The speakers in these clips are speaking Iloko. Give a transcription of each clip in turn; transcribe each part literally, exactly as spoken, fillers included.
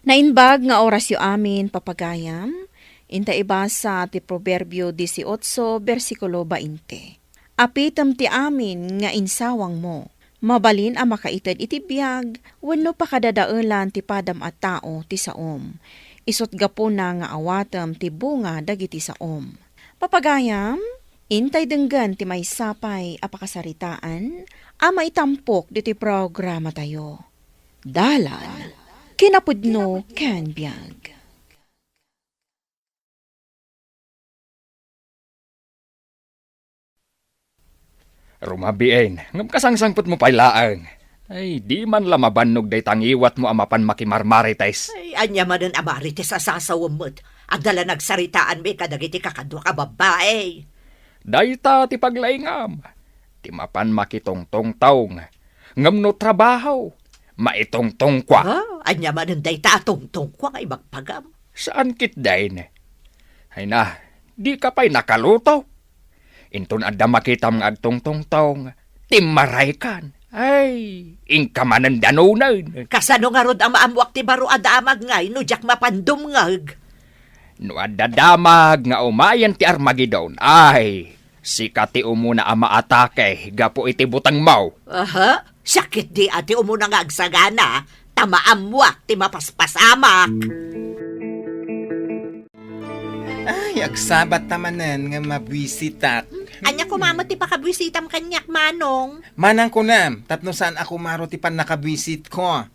Naimbag nga orasyo amin, papagayam, inta ibasa ti Proverbio dieciocho, bersikulo veinte. Apitem ti amin nga insawangmo. Mabalin a makaited iti biag wenno pakadadaelan ti padam a tao ti saom. Isut' gapuna nga awatem ti bunga dagiti saom. Papagayam, intay denggen ti maysa pay a pakasaritaan a maitampok ditoy programatayo. Dalan, kinapudno ken biag. Rumabiin, ngem kasangsangpetmo pay laeng. Ay, di man la mabannog dayta ngiwatmo a mapan makimarmarites. Ay, ania manen a marites a sasawem met? Adda la nagsaritaanmi kadagiti kakaduak a babbai. Dayta ti paglaingam. Ti mapan makitungtungtong. Ngem no trabaho, maitungtongkua. Ah, ania manen dayta a tungtongkua nga ibagpagam? Saan ketdin? Ay na, dika pay nakaluto. Inton adda makitam nga agtungtungtong, timmaraykan. Ay, inka manen danunen. Kasano ngarud a maammoak ti baro a damag ngay no diak mapan dumngeg? No adda damag nga umayen ti Armagedon, ay, sika ti umuna a maatake gapu iti butengmo. Aha? Siak ketdi a ti umuna nga agsagana, ta maammoak ti mapaspasamak. Ay, agsabat ta manen nga mabuisitak. Ania koma met ti pakabuisitam kaniak, Manong? Manang kunam, tapno saan a kumaro ti pannakabuisitko.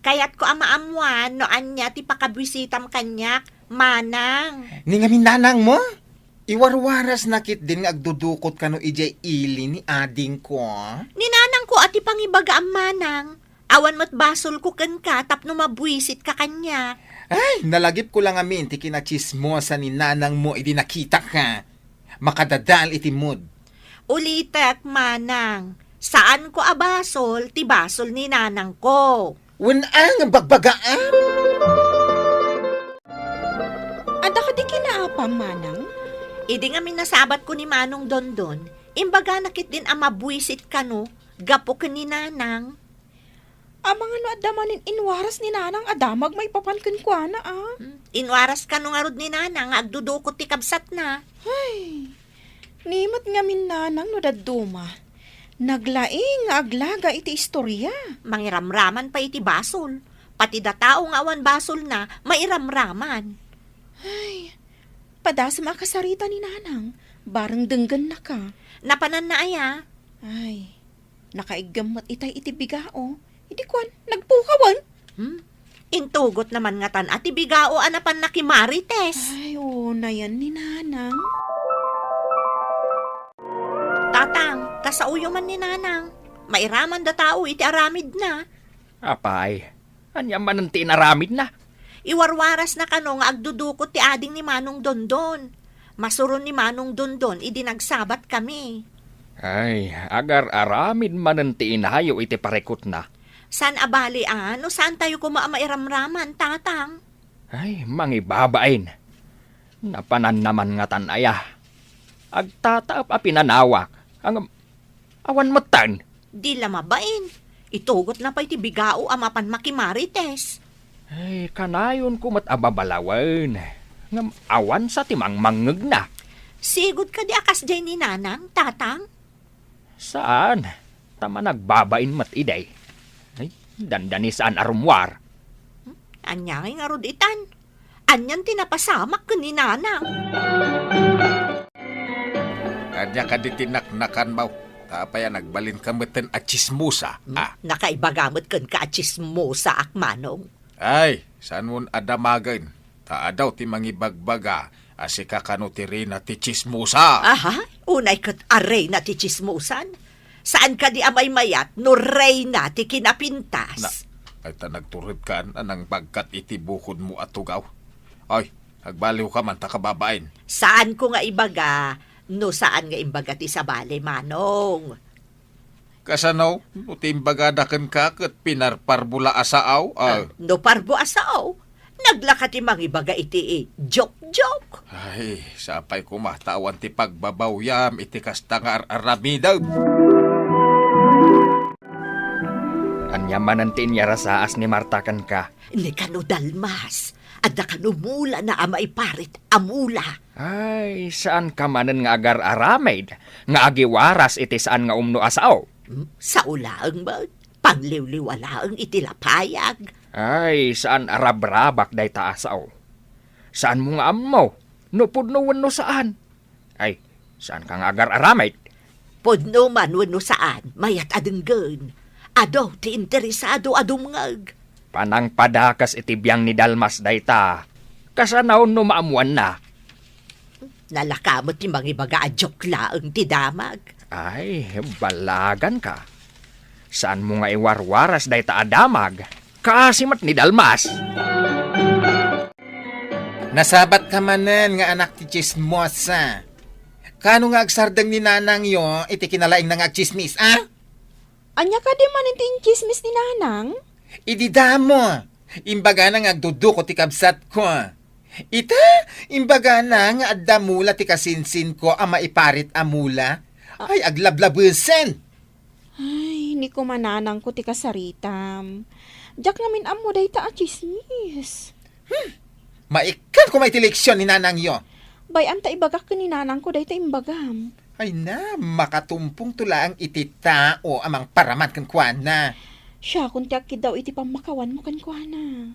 Kayatko a maammuan no ania ti pakabuisitam kaniak, Manang. Ni ngamin nanangmo? Iwarwarasna ketdin nga agdudukot kano idiay ili ni adingko. Ni nanangko a ti pangibagaam, Manang. Awan met basolko kenka tapno mabuisitka kaniak. Ay, nalagipko la ngamin ti kinatsismosa ni nanangmo idi nakitaka. Makadadael iti mood. Ulitek, Manang, saanko a basol ti basol ni nanangko. Wen a nga bagbagaam? Adda kadi kinaapam, Manang? Idi ngamin nasabatko ni Manong Dondon, imbagana ketdin a mabuisit kano gapu ken ni Nanang. Amangan no adda manen inwaras ni Nanang a damag maipapan kenkuana, a? Hmm, inwaras kano ngarud ni Nanang nga agdudukot ti kabsatna. Ay, ni met ngamin Nanang no dadduma. Naglaing nga aglaga iti istoria. Mangiramraman pay iti basol. Pati da tao nga awan basolna, mairamraman. Ay, padasem a kasarita ni Nanang, bareng denggennaka. Napananna aya? Ay, nakaiggem met itay iti bigao. Idi kuan, nagpukawen. Hmm? Intugot naman ngatan a ti bigao a napan nakimarites. Ay, oo, nayan ni Nanang. Tatang, kasaoyo man ni Nanang. Mairaman da tao iti aramidna. Apay, ania manen ti inaramidna? Iwarwarasna kano nga agdudukot ti ading ni Manong Dondon. Masuron ni Manong Dondon idi nagsabat kami. Ay, agar-aramid manen ti inayo iti parikutna. Saan a bali a, no saantayo koma a mairamraman, Tatang? Ay, mangibabain. Napananna man ngatan aya. Agtataep a pinanawak. Ang, awan metten. Di la mabain. Itugotna pay ti bigao a mapan makimarites. Ay, kanayonko met a babalawen. Ngem awan sa ti mangmangngegna. Sigud kadi a kasdiay ni Nanang, Tatang? Saan, ta managbabain met idi. Ay, dandani saan a rummuar. Hmm? Ania ngay ngarud itan? Anian ti napasamak ken ni Nanang? Ania kadi ti naknakanmo? Ta apay a nagbalinka metten a tsismosa, Hmm? a? Nakaibaga met kenka a tsismosaak, Manong. Ay, saanmon a damagen, ta adu ti mangibagbaga a sika kano ti reyna ti tsismosa. Aha, unay ket a reyna ti tsismosan? Saan kadi a maymayat no reyna ti kinapintas? Na, ay ta nagturedkan a nangbagkat iti bukodmo a tugaw. Ay, agbaliwka man ta kababain. Saanko nga ibaga no saan nga imbaga ti sabali, Manong. Kasano? No ti imbagada kenka ket pinarparbo la a sao? Ah. Ah, no parbo a sao, naglaka ti mangibaga iti joke-joke. Ay, sapay koma ta awan ti pagbabawyam iti kasta nga ar-aramidem. Ania manen ti inyarasaas ni Marta kenka? Ni kano Dalmas, adda kano mulana a maiparit a mula. Ay, saanka manen nga agar-aramid nga agiwaras iti saan nga umno a sao? Hmm, sao laeng met, pangliwliwa laeng iti lapayag. Ay, saan a rabrabak dayta a sao. Saanmo nga ammo no pudno wenno saan. Ay, saanka nga agar-aramid? Pudno man wenno saan, mayat a denggen. Adu ti interesado a dumngeg. Panangpadakes iti biang ni Dalmas dayta. Kasano no maammuanna? Nalaka met ti mangibaga a joke laeng ti damag. Ay, balaganka. Saanmo nga iwarwaras dayta a damag? Kaasi met ni Dalmas. Nasabatka manen nga anak ti tsismosa. Kano nga agsardeng ni nanangyo iti kinalaingna nga agtsismis, a? Ania kadi manen ti intsismis ni nanang? Idi damo, imbagana nga agduduko ti kabsatko. Ita, imbagana nga adda mula ti kasinsinko a maiparit a mula. Ay, aglablabesen! Ay, ni kumananangko ti kasaritam. Diak ngamin ammo dayta a tsismis. Hmm, maikkan koma iti leksion ni nanangyo. Bay-am ta ibagak ken ni nanangko dayta imbagam. Ay na, makatumpongto laeng iti tao a mangparaman kenkuana. Siakon ti agkiddaw iti pammakawanmo kenkuana.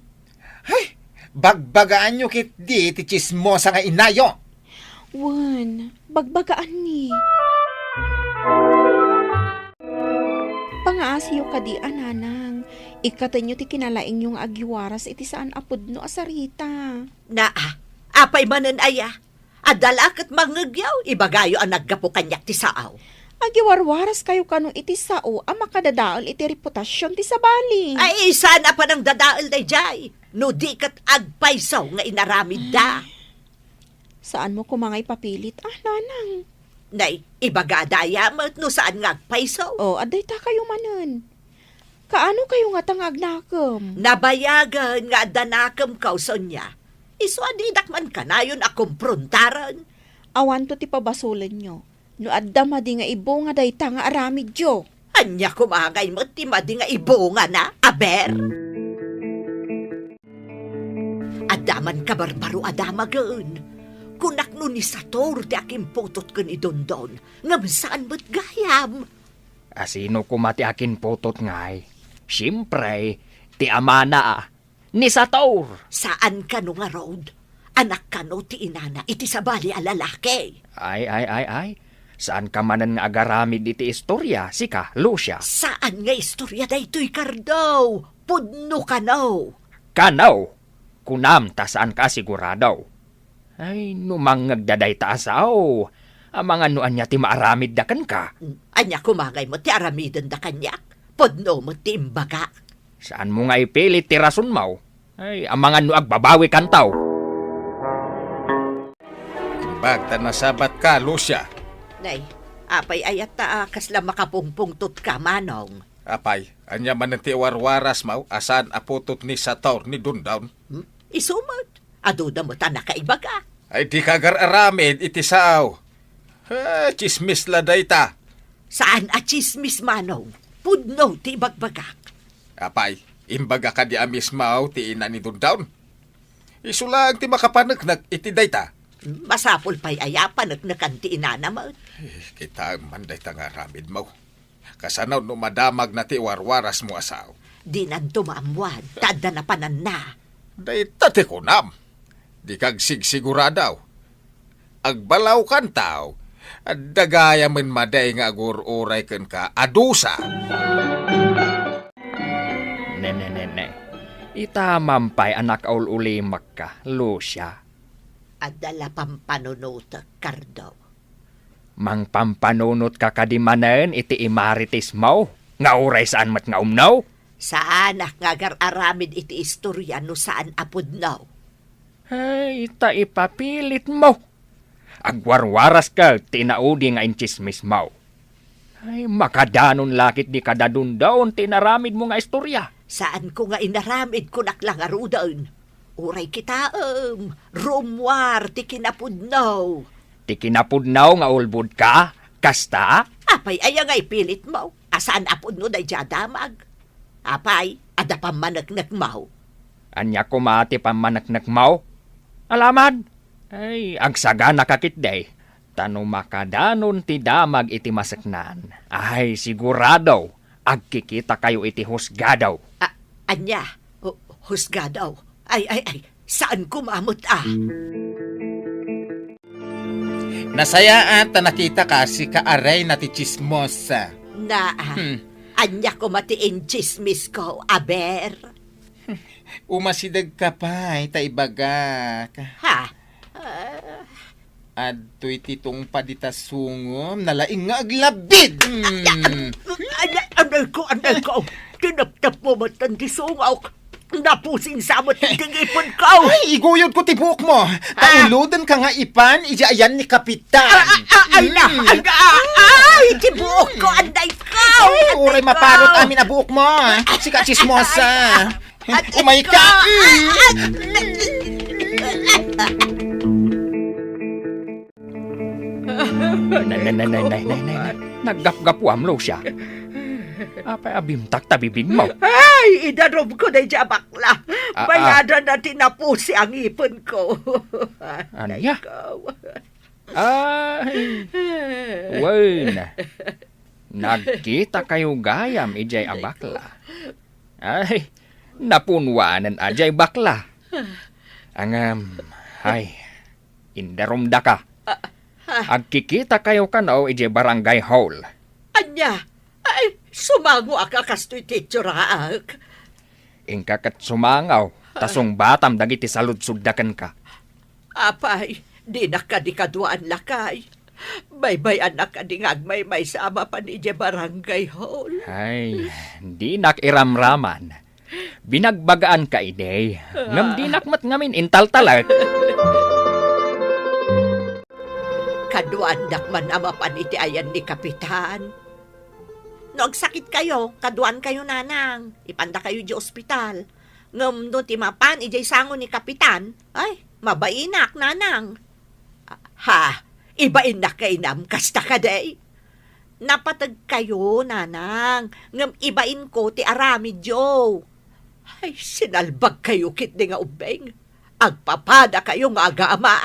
Ay, bagbagaanyo ketdi ti tsismosa nga inayo. Wen, bagbagaanmi. Pangaasiyo kadi a nanang, ikkatenyo ti kinalaingyo nga agiwaras iti saan a pudno a sarita. Naa, apay manen aya? Adda la ket mangngegyo, ibagayo a naggapu kaniak ti sao. Agiwarwaraskayo kano iti sao a makadadael iti reputasion ti sabali. Ay, saan a panangdadael daydiay? No di ket agpayso nga inaramidda. Ay. Saanmo koma nga ipapilit, a, nanang? Nay, ibagada aya met no saan nga agpayso. O, adda itakayo manen. Kaano kayo ngata nga agnakem? Nabayagen nga adda nakemko, Sonia. Isu a didak man kanayon a komprontaran. Awanto ti pabasolenyo. No adda madi nga ibunga dayta nga aramidyo. Ania koma ngay met ti madi nga ibungana, aber? Adda man kabarbaro a damagen. Kunak no ni Sator ti akimputot ken ni Dondon, ngem saan met gayam. A, sino koma ti akinputot ngay? Siempre, ti amana a. Ni Sator! Saan kano ngarud? Anak kano ti inana iti sabali a lalaki? Ay, ay, ay, ay. Saanka manen nga agaramid iti istorya, sika, Lucia? Saan nga istorya daytoy, Cardo? Pudno kano? Kano? Kunam ta saanka a sigurado. Ay, no mangngegda dayta a sao, amangan no ania ti maaramidda kenka. Ania koma ngay met ti aramidenda kaniak? Pudno met ti imbagak. Saanmo nga ipilit ti rasonmo? Ay, amangan no agbabawikanto. Imbag ta nasabatka, Lucia. Nay, apay ayatta a kasla makapungpungtotka, Manong? Apay, ania manen ti warwarasmo a saan a putot ni Sator ni Dondon? Hmm? Isu met. Aduda met a nakaibaga. Ay, dika agar-aramid iti sao. Eh, tsismis la dayta. Saan a tsismis, Manong. Pudno ti ibagbagak. Apay, imbaga kadi a mismo ti ina ni Dondon? Isu laeng ti makapaneknek iti dayta. Masapul pay aya a paneknekan ti inana met. Eh, kitaem man dayta nga aramidmo. Kasano no madamagna ti warwarasmo a sao? Dinanto maammuan, ta adda napananna. Dayta ti kunam. Dika agsigsigurado. Agbalawkanto, adda gayamen madi nga agur-uray kenka a dusa. Ne, ne, ne, ne. Itamam pay a nakaul-ulimakka, Lucia. Adda la pampanunotek, Cardo. Mangpampanunotka kadi manen iti imaritismo nga uray saan met nga umno? Saanak nga agar-aramid iti istorya no saan a pudno. Ay, ta ipapilitmo. Agwarwaras ket ti inaudi nga intsismismo. Ay, makadanon la ketdi kada Dondon ti inaramidmo nga istorya. Saanko nga inaramid, kunak la ngaruden. Uray kitaem, rummuar ti kinapudno. Ti kinapudno nga ulbodka? Kasta? Apay aya nga ipilitmo? A saan a pudno daydiay a damag? Apay, adda pammaneknekmo? Ania koma ti pammaneknekmo? Alaman! Ay, agsaganaka ketdi. Ta no makadanon ti damag iti maseknan, ay, sigurado, agkikitakayo iti husgado. A-, ania? Hu-, husgado? Ay, ay, ay, saan koma met a. Nasayaat ta nakitaka, sika a reyna ti tsismosa. Na, Hmm. ania koma ti intsismisko, aber? Umasidegka pay ta ibagak. Ha? Ah. Adtoy ti tungpad ita sungom, nalaing nga aglabid. Hmm. Ay, ay, anay ko, anay ko. Tinaptapmo met ti sungok. Napusing sa met ti ngipon ko. Ay, iguyod ko ti buok mo. Ah. Tauloden ka nga ipan, ija ayan ni Kapitan. Ah, ah, ah, ay, na, Hmm. ay, ah, ay, ti buok ko, anay ko. Ay, anay uray ko. Maparot amin a buok mo. Sika tsismosa. At Umay ka! ikaw, ah, ah, Nay, nay, nay, nay, nay, nay, nay. Naggapgapuam, Lucia. Apay a bimtak ta bibigmo? Ay, idanumko daydiay a bakla. Ah, ah. Bayadan na ti napusi a ngipon ko. Ania? Ay, ikaw. Ay, wen. Nagkitakayo gayam idiay a bakla. Ay, napunuanen a diay bakla. Ngem, ay, indarumdaka. Ah, ah. Agkikitakayo kano idiay barangay hall. Ania? Ay, sumangoak a kastoy ti itsuraak. Inka ket sumangaw, ta Ah. sungbatam dagiti saludsodda kenka. Apay, dinak kadi kaduaan, lakay. Baybay-anak kadi nga agmaymaysa a mapan idiay barangay hall. Ay, dinak iramraman. Binagbagaan ka idi, ngem Ah. dinak met ngamin intaltalek. Kaduaandak man a mapan iti ayan ni Kapitan. No agsakitkayo, kaduaankayo, nanang. Ipandakayo idiay ospital. Ngem no ti mapan idiay sango ni Kapitan, ay, mabainak, nanang. Ha? Ibainnak nga inam, kasta kadi? Napategkayo, nanang, ngem ibainko ti aramidyo. Ay, sinalbagkayo ketdi nga ubbing. Agpapadakayo nga agama.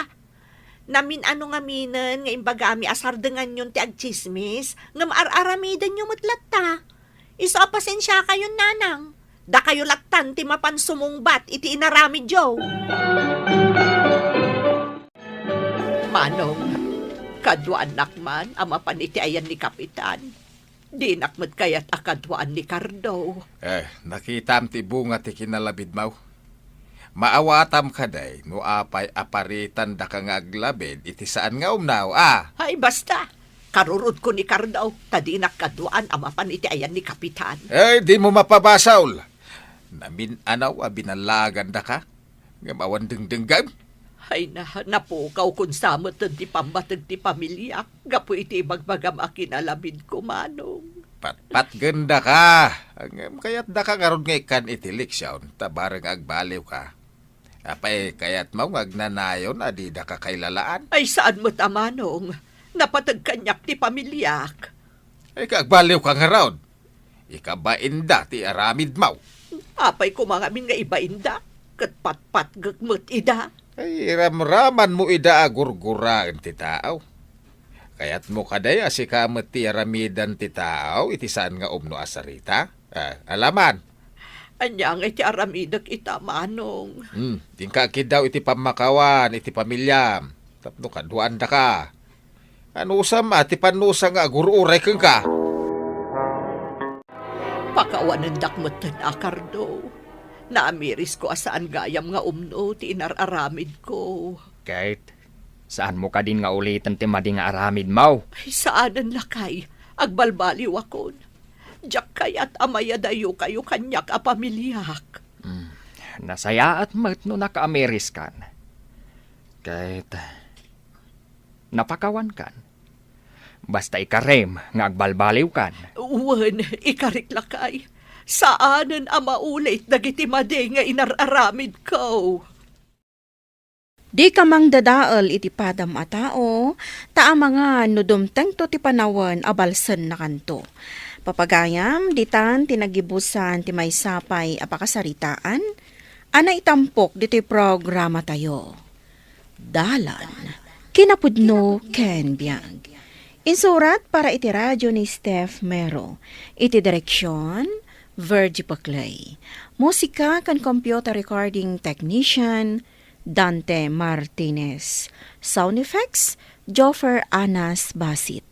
Namin-ano ngaminen nga imbagami a sardenganyon ti agtsismis, ngem ar-aramidenyo met latta. Isu a pasensiakayon, nanang. Dakayo lattan ti mapan sumungbat iti inaramidyo. Manong, kaduaannak man a mapan iti ayan ni Kapitan. Dinak met kayat a kaduaan ni Cardo. Eh, nakitam ti bunga ti kinalabidmo. Maawatam kadi no apay a paritandaka nga aglabid iti saan nga umno, a? Ay, basta. Karurodko ni Cardo, ta dinak kaduaan a mapan iti ayan ni Kapitan. Eh, dimo mapabasol. Namin-ano a binallagandaka. Ngem awan dengdengngem. Ay na, napukawkon sa met ti pammateg ti pamiliak gapu iti ibagbagam a kinalabidko, Manong. Patpatgendaka. Ngem kayatdaka ngarud nga ikkan iti leksion, ta bareng agbaliwka. Apay, kayatmo nga agnanayon a didaka kailalaan? Ay, saan met a, Manong. Napateg kaniak ti pamiliak. Ay, ka agbaliwka ngarud. Ikabainda ti aramidmo. Apay koma ngamin nga ibainda, ket patpatgek met ida. Ay, iramramanmo ida a gurguraen ti tao. Kayatmo kadi a sika met ti aramidan ti tao iti saan nga umno a sarita? Ah, alaman. Ania nga iti aramidek ita, Manong? Hmm, dinka agkiddaw iti pammakawan iti pamiliam, tapno kaduaandaka. Anusam a ti pannusa nga agur-uray kenka? Pakawanendak metten a, Cardo. Naamirisko a saan gayam nga umno ti inar-aramidko. Ket, saanmo kadin nga uliten ti madi nga aramidmo? Ay, saanen, lakay. Agbalbaliwakon. Diak kayat a mayadayokayo kaniak a pamiliak. Hmm, nasayaat met no nakaamiriskan. Ket, napakawankan. Basta ikarem nga agbalbaliwkan. Wen, ikarik lakay. Saanen a maulit dagiti madi nga inar-aramidko. Dika mangdadael iti padam a tao, ta amangan no dumtengto ti panawen a balsennakanto. Papagayam, ditan ti nagibusan ti maysa pay a pakasaritaan a naitampok ditoy programatayo. Dalan, kinapudno ken biag. Insurat para iti radio ni Steph Mero. Iti direksyon, Virgie Paclay. Musika ken computer recording technician, Dante Martinez. Sound effects, Joffer Anas Basit.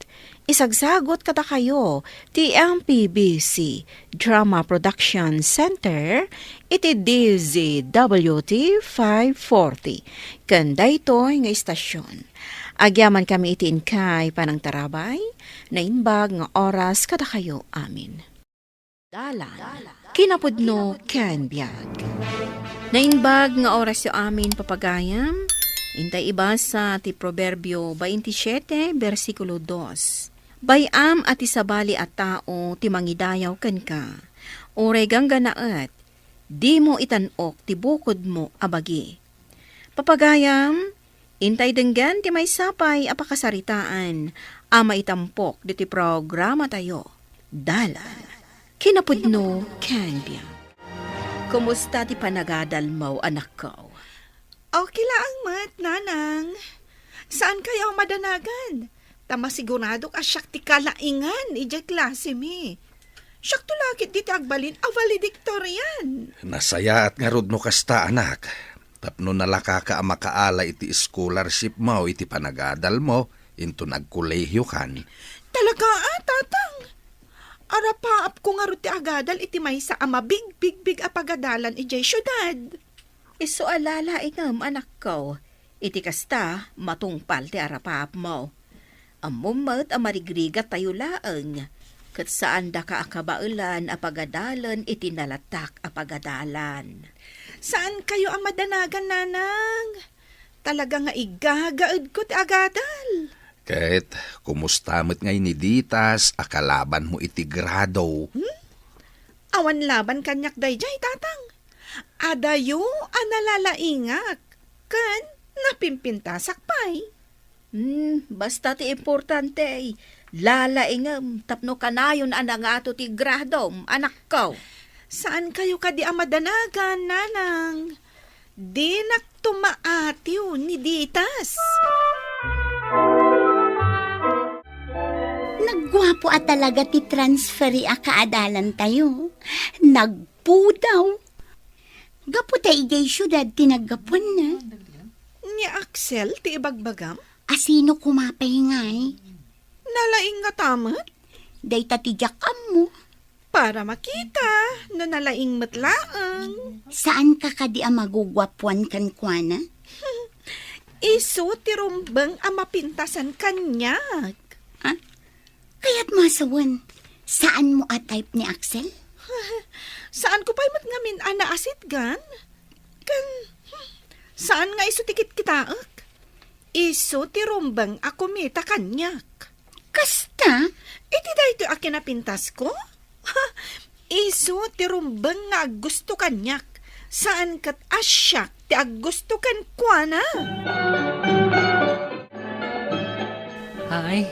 Isagsagut kadakayo ti M P B C Drama Production Center iti D Z W T five forty. Ken daytoy nga istasyon, agyamankami iti inkay panangtarabay, naimbag nga oras kadakayo amin. Dalan, kinapudno ken biag. Naimbag nga orasyo amin, papagayam. Intay ibasa ti Proverbio twenty-siete, bersikulo dos. Bay-am a ti sabali a tao ti mangidayaw kenka. Uray gangganaet, dimo itan-ok ti bukodmo a bagi. Papagayam, intay denggen ti maysa pay a pakasaritaan a maitampok ditoy programatayo. Dalan, kinapudno ken biag. Kumusta ti panagadalmo, anakko? Okay laeng met, nanang. Saankayo a madanagan? Ta masiguradok a siak ti kalaingan idiay klasemi. Siakto la ketdi ti agbalin a valedictorian. Nasayaat ngarud no kasta, anak. Tapno nalakaka a makaala iti scholarshipmo iti panagadalmo, inton agkolehiokan. Talaga a, tatang? Arapaapko ngarud ti agadal iti maysa a mabigbigbig a pagadalan idiay siudad. Isu a lalaingem, anakko. Iti kasta, matungpal ti arapaapmo. Ammom met a marigrigatayo laeng, ket saandaka a kabaelan a pagadalen iti nalatak a pagadalan. Saankayo a madanagan, nanang. Talaga nga igagaedko ti agadal. Ket kumusta met ngay ni Ditas a kalabanmo iti grado? Hmm? Awan laban kaniak daydiay, tatang. Adayo a nalalaingak ken napimpintasak pay. Hmm, basta ti importante, lalaingem tapno kanayon a nangato ti gradom, anakko. Saankayo kadi a madanagan, nanang? Dinakto maatiw ni Ditas. Nagguapo a talaga ti transferi a kaadalantayo. Nagpudaw. Gapu ta idiay siudad ti naggapuanna. Ni Axel ti ibagbagam? A sino koma pay ngay? Nalaing ngata met? Dayta ti diak ammo. Para makita, no nalaing met laeng. Saanka kadi a maguguapuan kenkuana? Isu ti rumbeng a mapintasan kaniak. Ha? Kayatmo a sawen, saanmo a type ni Axel? Saanko pay met ngamin a naasitgan? Ken, hmm, saan nga isu ti kitkitaek? Isu ti rumbeng a kumita kaniak. Kasta? Iti daytoy a kinapintasko? Isu ti rumbeng nga aggusto kaniak. Saan ket a siak ti aggusto kenkuana. Ay,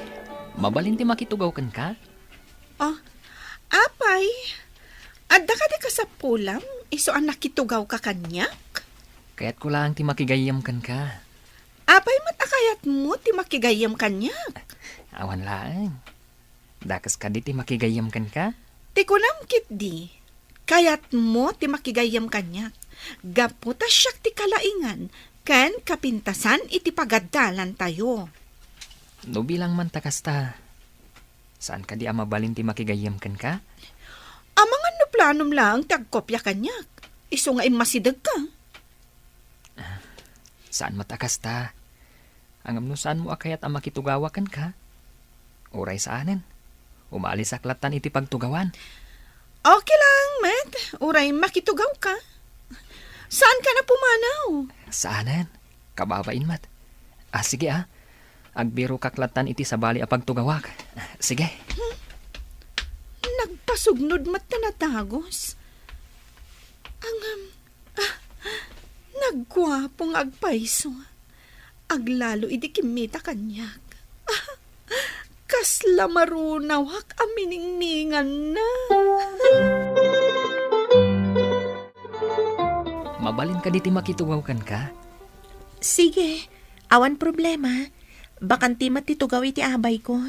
mabalin ti makitugaw kenka? Oh, apay, adda kadi kasapulam isu a nakitugawka kaniak? Kayatko laeng ti makigayyem kenka. Apay met a kayatmo ti makigayyem kaniak? Awan laeng. Dakes kadi ti makigayyem kenka? Ti kunam ketdi, kayatmo ti makigayyem kaniak, gapu ta siak ti kalaingan ken kapintasan iti pagaddalantayo. No bilang man ta kasta, saan kadi a mabalin ti makigayyem kenka? Amangan no planom laeng ti agkopia kaniak, isu nga immasidegka. Saan met a kasta. Ngem no saanmo a kayat a makitugawa kenka, uray saanen. Umalisak lattan iti pagtugawan. Okay lang, met. Uray makitugawka. Saanka a pumanaw? Saanen. Kababain met. Ah, sige, ah. Agbirokak lattan iti sabali a pagtugawak. Sige. Hmm? Nagpasugnod met ta nadagos. Ngem, ah, nagguapo nga agpayso. Aglalo idi kimmita kaniak. Kas Kasla marunawak a miningminganna. Mabalin kadi ti makitugaw kenka? Sige, awan problema. Bakanti met ti tugaw iti abayko.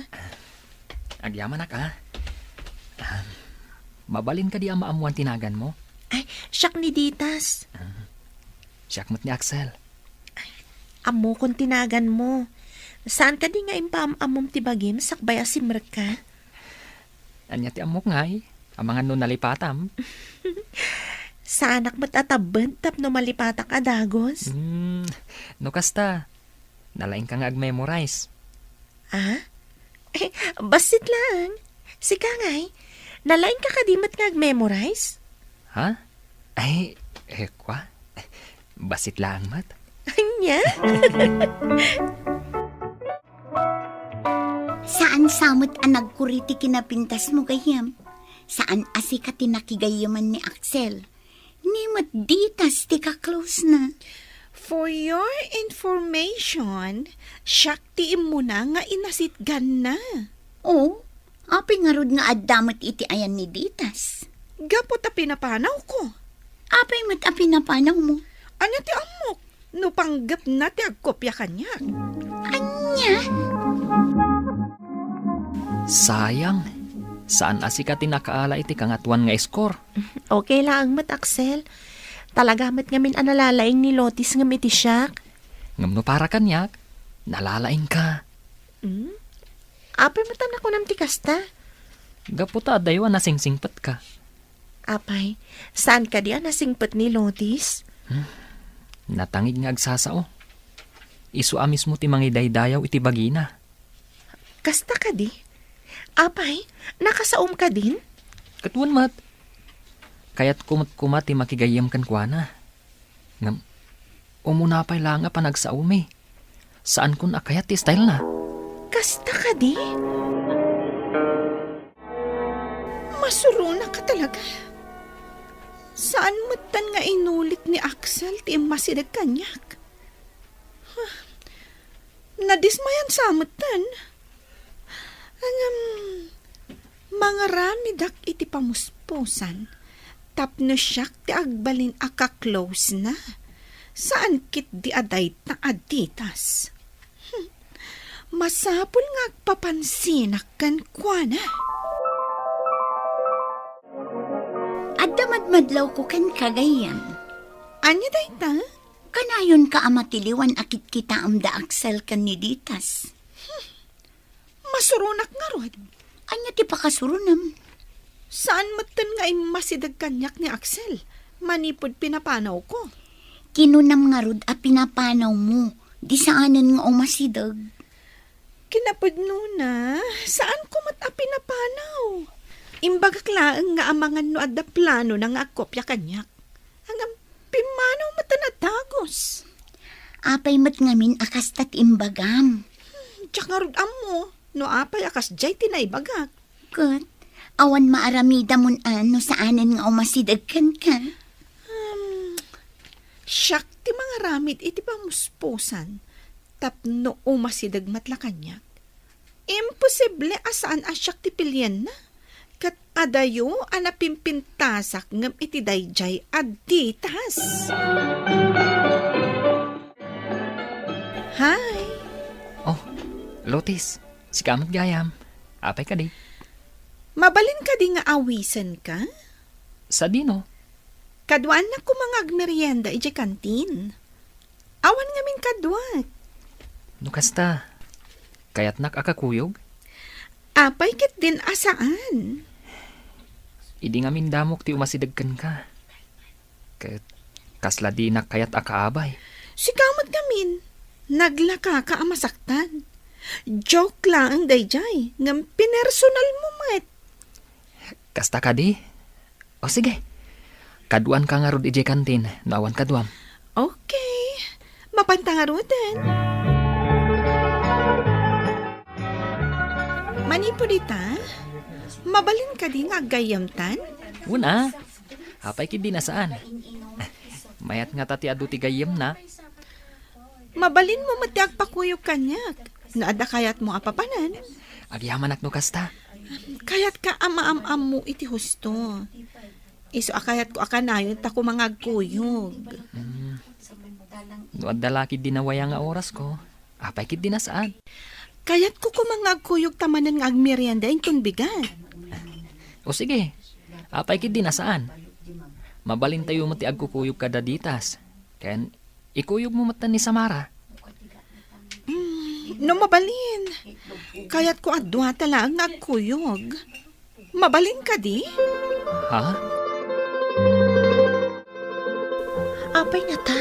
Agyamanak, a. Ah, mabalin kadi a maammoan ti naganmo? Ay, siak ni Ditas. Ah, siak met ni Axel. Ammokon ti naganmo. Saan kadi nga impaam-ammom ti bagim sakbay a simrekka? Ania ti ammok ngay? Amangan no nalipatam? Saanak met a tabbed tapno malipatak a dagus. Hmm, no kasta, nalaingka nga ag-memorize. Ah? Eh, bassit laeng. Sika ngay, nalaingka kadi met nga ag-memorize? Ha? Ay, eh, kwa? Bassit laeng met. Ania? Saan sa met a nagkuri ti kinapintasmo, gayyem. Saan a sika ti nakigayyeman ni Axel. Ni met Ditas ti ka-close na. For your information, siak ti immuna nga inasitganna. Oh, apay ngarud nga adda met iti ayan ni Ditas? Gapu ta pinapanawko. Apay met a pinapanawmo? Ania ti ammok? No panggepna ti agkopia kaniak. Ania? Sayang. Saan a sika ti nakaala iti kangatoan nga score. Okay laeng met, Axel. Talaga met ngamin a nalalaing ni Lotis ngem iti siak. Ngem no para kaniak, nalalaingka. Hmm? Apay met a nakunam ti kasta? Gapu ta adayo a nasingsingpetka. Apay, saan kadi a nasingpet ni Lotis? Hmm? Natangig nga agsasao. Isu a mismo ti mangidaydayaw iti bagina. Kasta kadi? Apay, nakasaom kadin? Ket wen met. Kayatko met koma ti makigayyem kenkuana. Ngem, umuna pay laeng a panagsaomi. Saankon a kayat ti stylena. Kasta kadi? Masuronaka talaga. Saan metten nga inulit ni Axel ti immasideg kaniak. Huh. Nadismayan sa metten. Ngem, mangaramidak iti pamuspusan tapno siak ti agbalin a ka-close na. Saan ketdi a dayta a Ditas. Hmm. Masapul nga agpapansinak kenkuana. Adda madmadlawko kenka, gayyem. Ania dayta? Kanayonka a matiliwan a kitkitaem da Axel ken ni Ditas. Masuronak ngarud. Ania ti pakasuronem? Saan metten nga immasideg kaniak ni Axel manipud pinapanawko. Kinunam ngarud a pinapanawmo, di saanen nga umasideg. Kinapudnona, saanko met a pinapanaw. Imbagak laeng nga amangan no adda planona nga agkopia kaniak. Ngem pimmanaw met a nadagus. Apay met ngamin a kasta ti imbagam? Diak ngarud ammo no apay a kasdiay ti naibagak. Ket, awan maaramidamon a no saanen nga umasideg kenka? Hmm, siak ti mangaramid iti pamuspusan tapno umasideg met la kaniak. Imposible a saan a siak ti pilienna. Ket adayo a napimpintasak ngem iti daydiay a Ditas. Hi! Oh, Lotis, sika met gayam. Apay kadi? Mabalin kadi nga awisenka? Sadino? Kaduaannak koma nga agmerienda idiay kantin. Awan ngamin kaduak. No kasta, kayatnak a kakuyog? Apay ketdin a saan? Idi ngamin damok ti umasideg kenka. Ket kasla dinak kayat a kaabay. Sika met ngamin, naglakaka a masaktan. Joke laeng daydiay, ngem pinersonalmo met. Kasta kadi? O sige. Kaduanka ngarud idiay kantin no awan kaduam. Okay. Mapanta ngaruden. Manipud ita, mabalin kadi nga aggayyemtan? Wen a. Apay ketdin a saan? Mayat ngata ti adu ti gayyemna. Mabalinmo met ti agpakuyog kaniak no adda kayatmo a papanen. Agyamanak no kasta. Kayatka a maam-ammo iti husto. Isu a kayatko a kanayon ta koma nga agkuyog. Mm. No adda la ketdi nawaya nga orasko, apay ketdi a saan? Kayatko koma nga agkuyog ta manen nga agmerienda inton bigat. O sige, apay ketdi a saan? Mabalintayo met ti agkukuyog kada ditas. Ken ikuyogmo met ni Samara. Mm, no mabalin, kayatko a duata laeng nga agkuyog. Mabalin kadi? Ha? Apay ngata,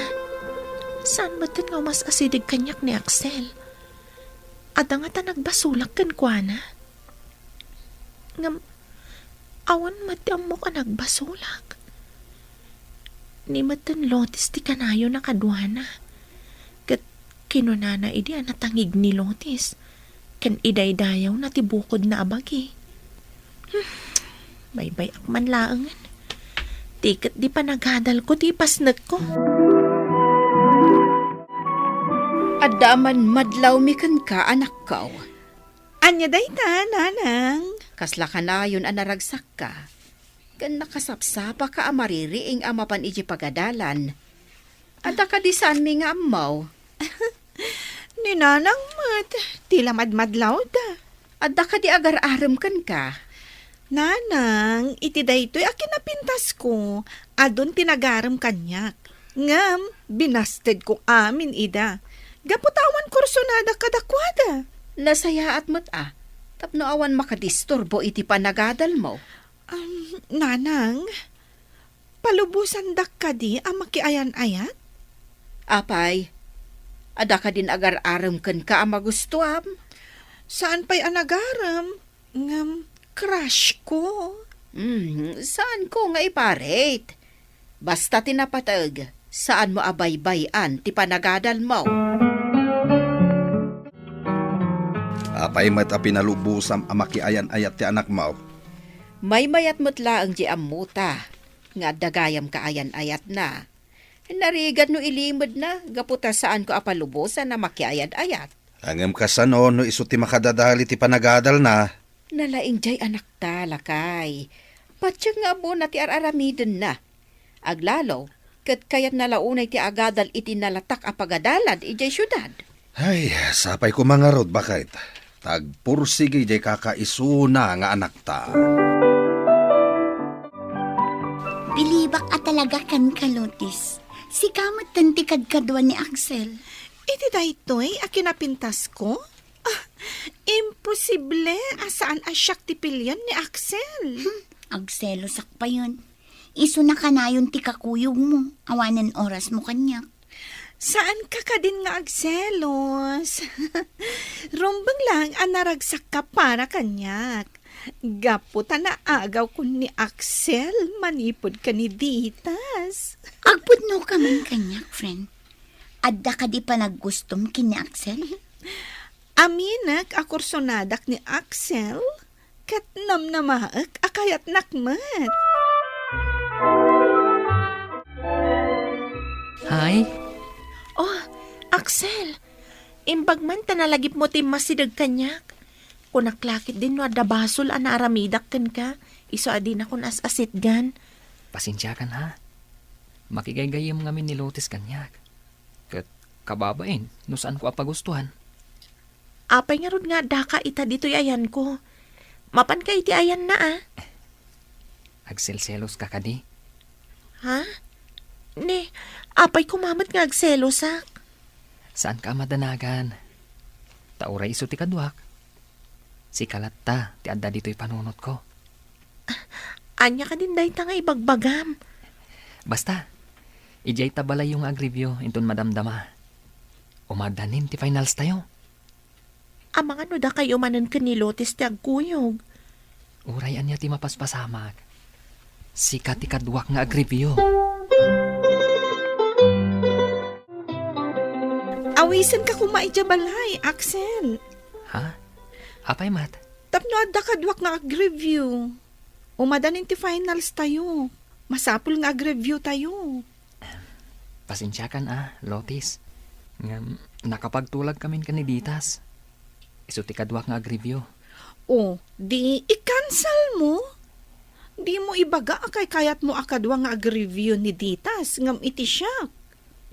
saan metten nga umas-asideg kaniak ni Axel? Adda ngata nagbasolak kenkuana? Ngem, awan met ti ammok a nagbasolak. Ni metten Lotis ti kanayon a kaduana. Ket kinunana idi a natangig ni Lotis, ken idaydayawna ti bukodna a bagi. Hmm, baybay-ak man laengen. Ti ket di panagadalko ti ipasnekko. Adda man madlawmi kenka, anakko. Ania dayta, nanang? Kasla kanayon a naragsakka, ken nakasapsapaka a maririing a mapan idiay pagadalan. Adda kadi saanmi nga ammo? Ni nanang met, ti la madmadlawda. Adda kadi agar-arem kenka? Nanang, iti daytoy a kinapintasko, adun ti nagarem kaniak. Ngem, binastedko amin ida. Gapu ta awan kursonadak kadakuada. Nasayaat met a, tapno awan makadisturbo iti panagadalmo. Um, nanang, palubosandak kadi a makiayan-ayat? Apay, adda kadin agar-arem kenka a magustuam? Saan pay a nagarem, ngem crush ko. Hmm, saanko nga iparate? Basta ti napateg, saanmo a baybay-an ti panagadalmo. Apay met a pinalubosam a makiayan-ayat ti anakmo? Maymayat met laeng di ammota nga adda gayam kaayan-ayatna. Narigat no ilimedna, gapu ta saanko a palubosan a makiayad-ayat. Ngem kasano no isu ti makadadali ti panagadalna? Nalaing diay anakta, lakay. Patiek nga ammona ti ar-aramidenna. Aglalo, ket kayatna la unay ti agadal iti nalatak a pagadalan idiay siudad. Ay, sapay koma ngarud, baket. Ta agpursigi diay kakaisuna nga anakta. Bilibak a talaga kenka, Lotis. Sika metten ti kadkadua ni Axel. Iti daytoy a kinapintasko? Ah, imposible a saan a siak ti pilian ni Axel. Hmm, agselosak payen. Isu na kanayon ti kakuyogmo, awanen orasmo kaniak. Saanka kadin nga agselos. Rumbeng laeng a naragsakka para kaniak. Gapu ta naagawkon ni Axel manipud ken ni Ditas. Agpudnoka man kaniak, friend. Adda kadi panaggustom ken ni Axel? Aminek a kursonadak ni Axel, ket namnamaek a kayatnak met. Hi. Oh, Axel, imbag man ta nalagipmo ti immasideg kaniak. Kunak la ketdin no adda basol a naaramidak kenka, isu a dinakon as-asitgan. Pasensiakan, ha? Makigaygayyem ngamin ni Lotis kaniak. Ket kababain no saanko a pagustuan. Apay ngarud nga addaka ita ditoy ayanko? Mapanka iti ayanna, a? Agselseloska kadi? Ha? Ni, apay koma met nga agselosak? Saanka a madanagan. Ta uray isu ti kaduak, sika latta ti adda ditoy panunotko. Ania kadin dayta nga ibagbagam? Basta, idiay ta balayyo nga agreview inton madamdama. Umadanin ti finals tayo. Amangan no dakayo manen ken ni Lotis ti agkuyog. Uray ania ti mapaspasamak, sika ti kaduak nga agreview. Awisenka koma idiay balay, Axel. Ha? Apay met? Tapno adda kaduak nga agreview. Umadanin ti finals tayo. Masapul nga agreview tayo. Pasensiakan a, Lotis. Ngem, nakapagtulag kamin ken ni Ditas. Isu ti kaduak nga agreview. O, di i-cancel mo? Di mo ibaga a kaykayat mo a kadua nga ag-review ni Ditas ngem iti siak.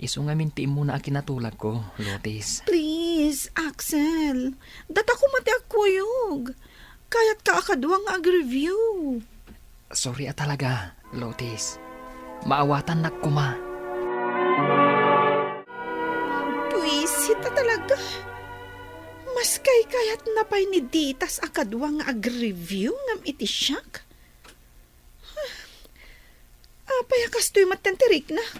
Isu ngamin ti immuna a kinatulagko, Lotis. Please, Axel. Data koma ti agkuyog. Kayatka a kadua nga ag-review. Sorry a talaga, Lotis. Maawatannak koma. Buisit a talaga. Mas kaykayatna pay ni Ditas a kadua nga ag-review ngem iti siak. Apay a kastoy met ti riknak?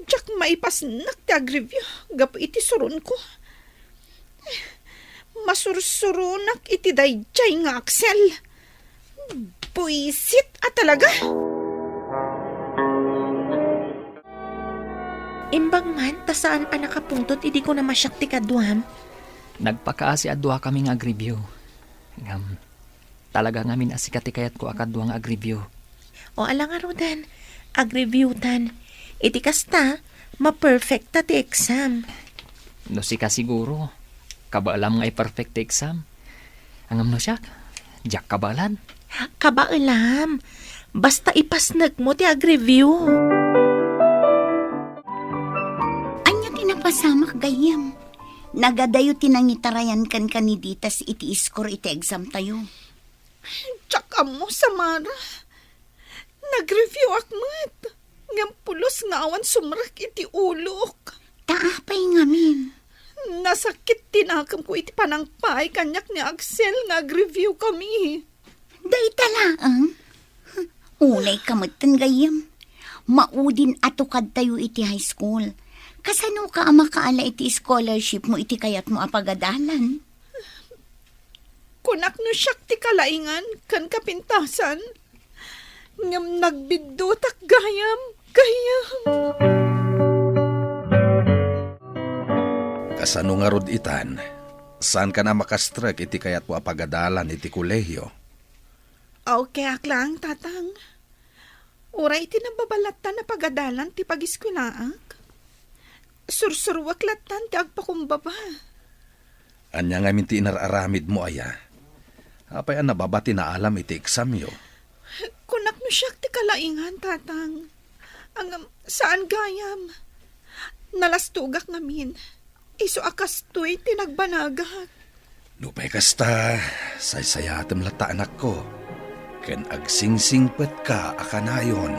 Diak maipasnak ti ag-review gapu iti suronko. Masursuronak iti daydiay nga Axel. Buisit a talaga! Imbag man ta saan a nakapungtot idi kunam a siak ti kaduam. Nagpakaasi a duakami nga ag-review. Ngem, talaga ngamin a sika ti kayatko a kadua nga ag-review. O, ala ngaruden, ag-reviewtan. Iti kasta, maperfectta ti exam. No sika siguro, kabaelam nga i-perfect ti exam. Ngem no siak, diak kabaelan. Kabaelam. Basta ipasnekmo ti ag-review. Ania ti napasamak, gayyem? Nagadayo ti nangitarayan kenka ni Ditas iti iskor iti examtayo. Diak ammo, Samara. Nag-review ak met. Ngem pulos nga awan sumrek iti ulok. Ta apay ngamin? Nasakit ti nakemko iti panangpaay kaniak ni Axel nga ag-review kami. Dayta laeng? Unay ka metten, gayyem. Maudin a tukadtayo iti high school. Kasano ka a makaala iti scholarship mo iti kayat mo a pagadalan? Kunak no siak ti kalaingan ken kapintasan, ngem nagbiddutak gayam, gayam. Kasano ngarud itan? Saankan a makastrek iti kayatmo a pagadalan iti kolehio? Okay ak laeng, Tatang. Uray ti nababalattan a pagadalan ti pagiskuelaak. Sursuruek lattan ti agpakumbaba. Ania ngamin ti inar-aramidmo aya? Apay a nababa ti naalam iti eksamyo? Kunak no siak ti kalaingan, Tatang. Ngem saan gayam. Nalastogak ngamin. Isu a kastoy ti nagbanagak. Nupay kasta, saysayatem latta, anakko, ken agsingsingpetka a kanayon.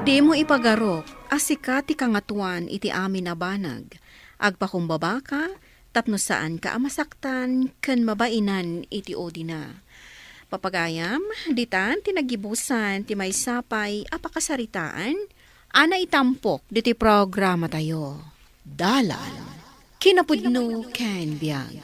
Dimo ipagarok a sika ti Kangatoan iti amin a banag. Agpakumbabaka tapno saanka a masaktan ken mabainan iti udina. Papagayam, ditan ti nagibusan ti maysa pay a pakasaritaan a naitampok ditoy programatayo. Dalan, kinapudno ken biag.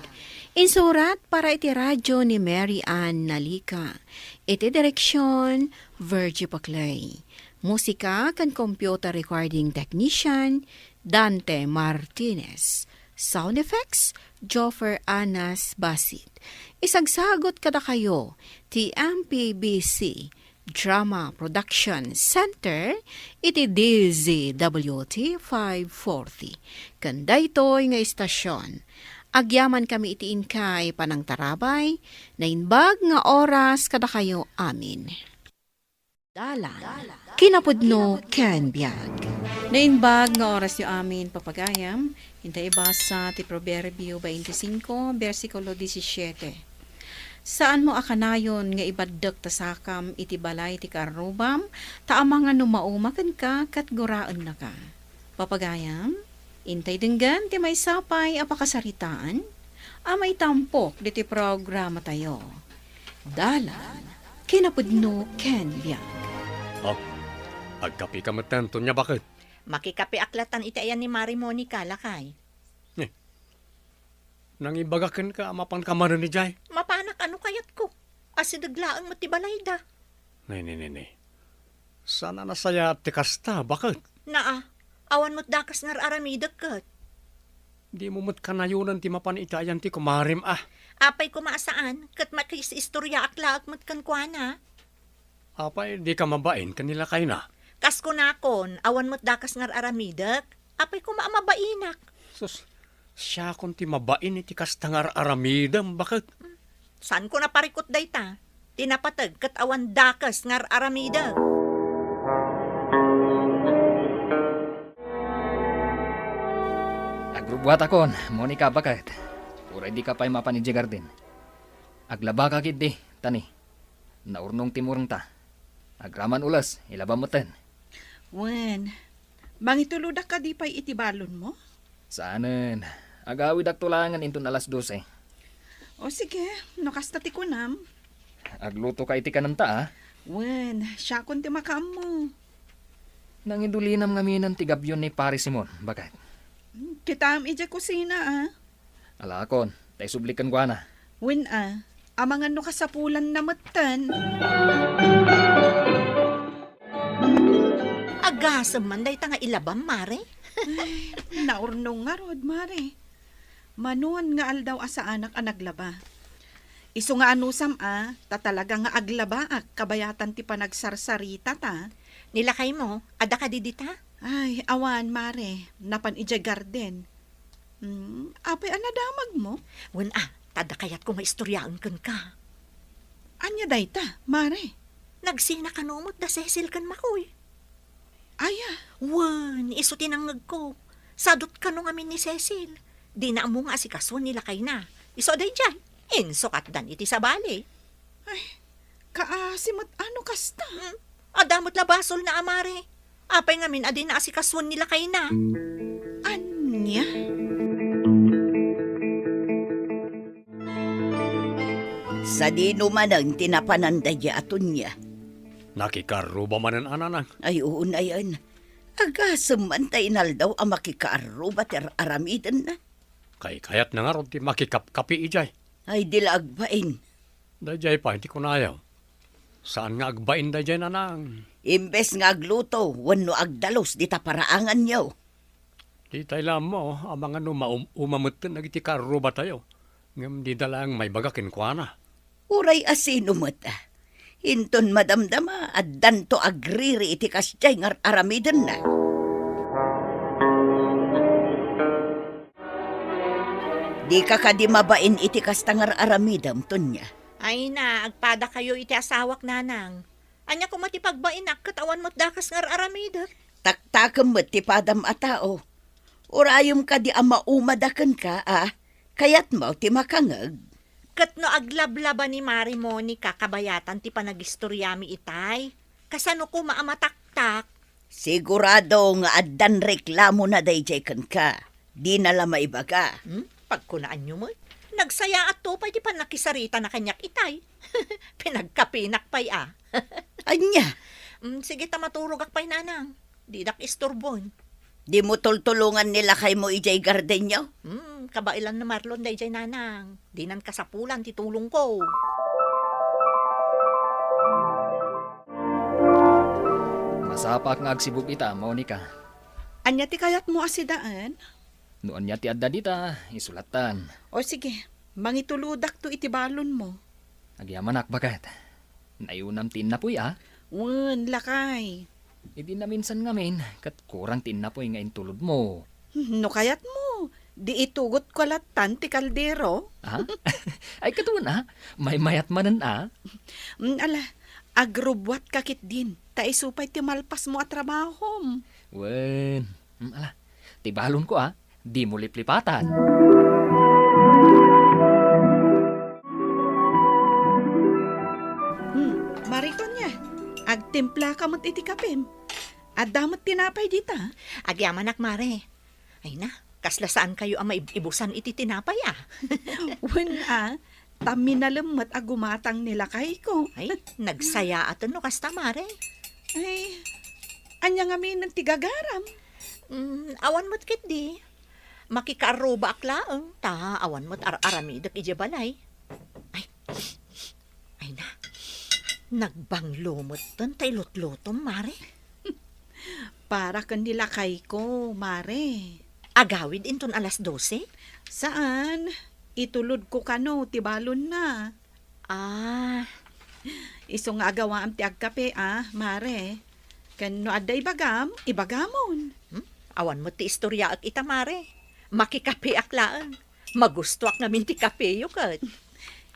Insurat para iti radio ni Mary Ann Nalica. Iti direksion, Virgie Paclay. Musika ken computer recording technician, Dante Martinez. Sound effects, Joffer Anas Basit. Isagsagot kadakayo ti M P B C Drama Production Center iti D Z W T five forty. Ken daytoy nga istasion, agyamankami iti inkay panangtarabay, naimbag nga oras kadakayo amin. Dalan, kinapudno ken biag. Naimbag nga orasyo amin, papagayam. Inta ibasa ti Proverbio twenty-five, bersikulo disisiete. Saanmo a kanayon nga ibaddek ta sakam iti balay ti karrubam, ta amangan no mauma kenka ket guraennaka. Papagayam, intay denggen ti maysa pay a pakasaritaan a maitampok ditoy programatayo. Dalan, kinapudno ken biag. Oh, agkapika metten, Tonia, baket? Makikapiak lattan iti ayan ni Mari Monica, lakay. Eh, nangibaga kenka a mapanka manen idiay? Mapanak a no kayatko. Asideg laeng met ti balayda. Nay, nay, nay, nay. Saan a nasayaat ti kasta, baket? Naa, awan met dakas nga ar-aramidek ket. Dimo met kanayonen ti mapan iti ayan ti kumarem, a. Apay koma a saan, ket makis-istoriaak laeng met kenkuana. Apay, dika mabain ken ni lakayna? Kas kunakon, awan met dakas nga ar-aramidek. Apay koma a mabainak? Sus, Siakon ti mabain iti kasta nga ar-aramidem, baket. Saanko naparikut dayta? Ti napateg ket awan dakes nga ar-aramidek. Agrubbuatakon, Monica, baket. Uray dika pay mapan idiay garden. Aglabaka ketdi, tani. Naurnong ti murengta. Agraman ules, ilabam metten. Wen, mangitulodak kadi pay iti balonmo? Saanen. Agawidakto laengen inton alas dose. O sige, no kasta ti kunam. Aglutoka iti kanenta, a? Wen, siakon ti makaammo. Nangidulinam ngaminen ti gabyon ni Pare Simon, baket. Kitaem idiay kusina, a? Alakon, ta isubli kenkuana. Wen, a, amangan no kasapulanna metten. Agasem man dayta nga ilabam, Mare. Ay, naurnong ngarud, Mare. Manon nga aldaw a saanak a naglaba. Isu nga anusam a, ta talaga nga aglabaak kabayatan ti panagsarsarita ta. Ni lakaymo, adda kadi dita? Ay, awan, Mare. Napan idiay garden. Hmm, apay a nadamagmo? Wen a, ta adda kayatko nga istoryaen kenka. Ania dayta, Mare? Nagsina kano met da Cecil ken Makoy. Aya? Wen, isu ti nangngegko. Sadut kano ngamin ni Cecil. Dina ammo nga asikasuen ni lakayna. Isu a daydiay, insukatdan iti sabali. Ay, kaasi met a no kasta. Hmm, adda met la basolna a, Mare. Apay ngamin a dina asikasuen ni lakayna? Ania? Sadino manen ti napanan daydiay a Tonia? Nakikarruba manen a, Nanang. Ay, unayen. Agasem man ta inaldaw a makikarruba ti ar-aramidenna. Kaykayatna ngarud ti makikapkapi idiay. Ay, di la agbain. Daydiay pay ti kunayo. Saan nga agbain daydiay, Nanang? Imbes nga agluto wenno agdalus dita paraanganyo. Ditay la ammo, amangan no maum-uma metten dagiti karrubatayo, ngem dida laeng maibaga kenkuana. Uray a sino met, a, inton madamdama, addanto agriri iti kasdiay nga ar-aramidenna. Dika kadi mabain iti kasta nga ar-aramidem, Tonia? Ay na, agpadakayo iti asawak, Nanang. Ania koma ti pagbainak ket awan met dakes nga ar-aramidek? Taktakem met ti padam a tao. Urayem kadi a maumada kenka, a? Kayatmo ti makangeg? Ket no aglablaba ni Mare Monica kabayatan ti panagistoriami itay, kasano koma a mataktak? Sigurado nga addan reklamona daydiay kenka. Dina la maibaga. Hmm? Pagkunaanyo met, nagsayaatto pay ti pannakisaritana kaniak itay. Pinagkapinak pay a. Ania? Hmm, sige ta maturogak pay, Nanang. Didak isturbon. Dimo tultulongan ni lakaymo idiay gardenyo? Hmm, kabaelan ni Marlon daydiay, Nanang. Dinan kasapulan ti tulongko. Masapaak nga agsibug ita, Monica. Ania ti kayatmo a sidaen? No ania ti adda dita, isulattan. O sige, mangitulodakto iti balonmo. Agyamanak, baket. Nayunam ti innapuy, a? Wen, lakay. Idi naminsan ngamin, ket kurang ti innapuy nga intulodmo. Hmm, no kayatmo, di itugotko lattan ti kaldero. Ha? Ay, ket wen, a? Maymayat manen, a? Mm, ala, agrubbuatka ketdin, ta isu pay ti malpasmo a trabahom. Wen, mm, ala, ti balonko, a? Dimo liplipatan. Hmm, Mare Tonia, agtimplaka met iti kapem. Adda met tinapay dita. Agyamanak, Mare. Ay na, kasla saankayo a maib-ibusan iti tinapay, a? Wen, a, ta minalem met a gumatang ni lakayko. Ay, nagsayaaten no kasta, Mare. Ay, ania ngamin ti gagaram? Mm, awan met ketdi. Makikaarrubaak laeng, ta awan met ar-aramidek idiay balay. Ay, ay na, nagbanglo metten ta ilutlutom, Mare. Para ken ni lakayko, Mare. Agawid inton alas dose? Saan. Itulodko kano ti balonna. Ah. Isu nga agawaam ti agkape, a, Mare. Ken no adda ibagam, ibagamon. Hmm? Awan met ti istoryaek ita, Mare. Makikapeak laeng. Magustoak ngamin ti kapeyo ket.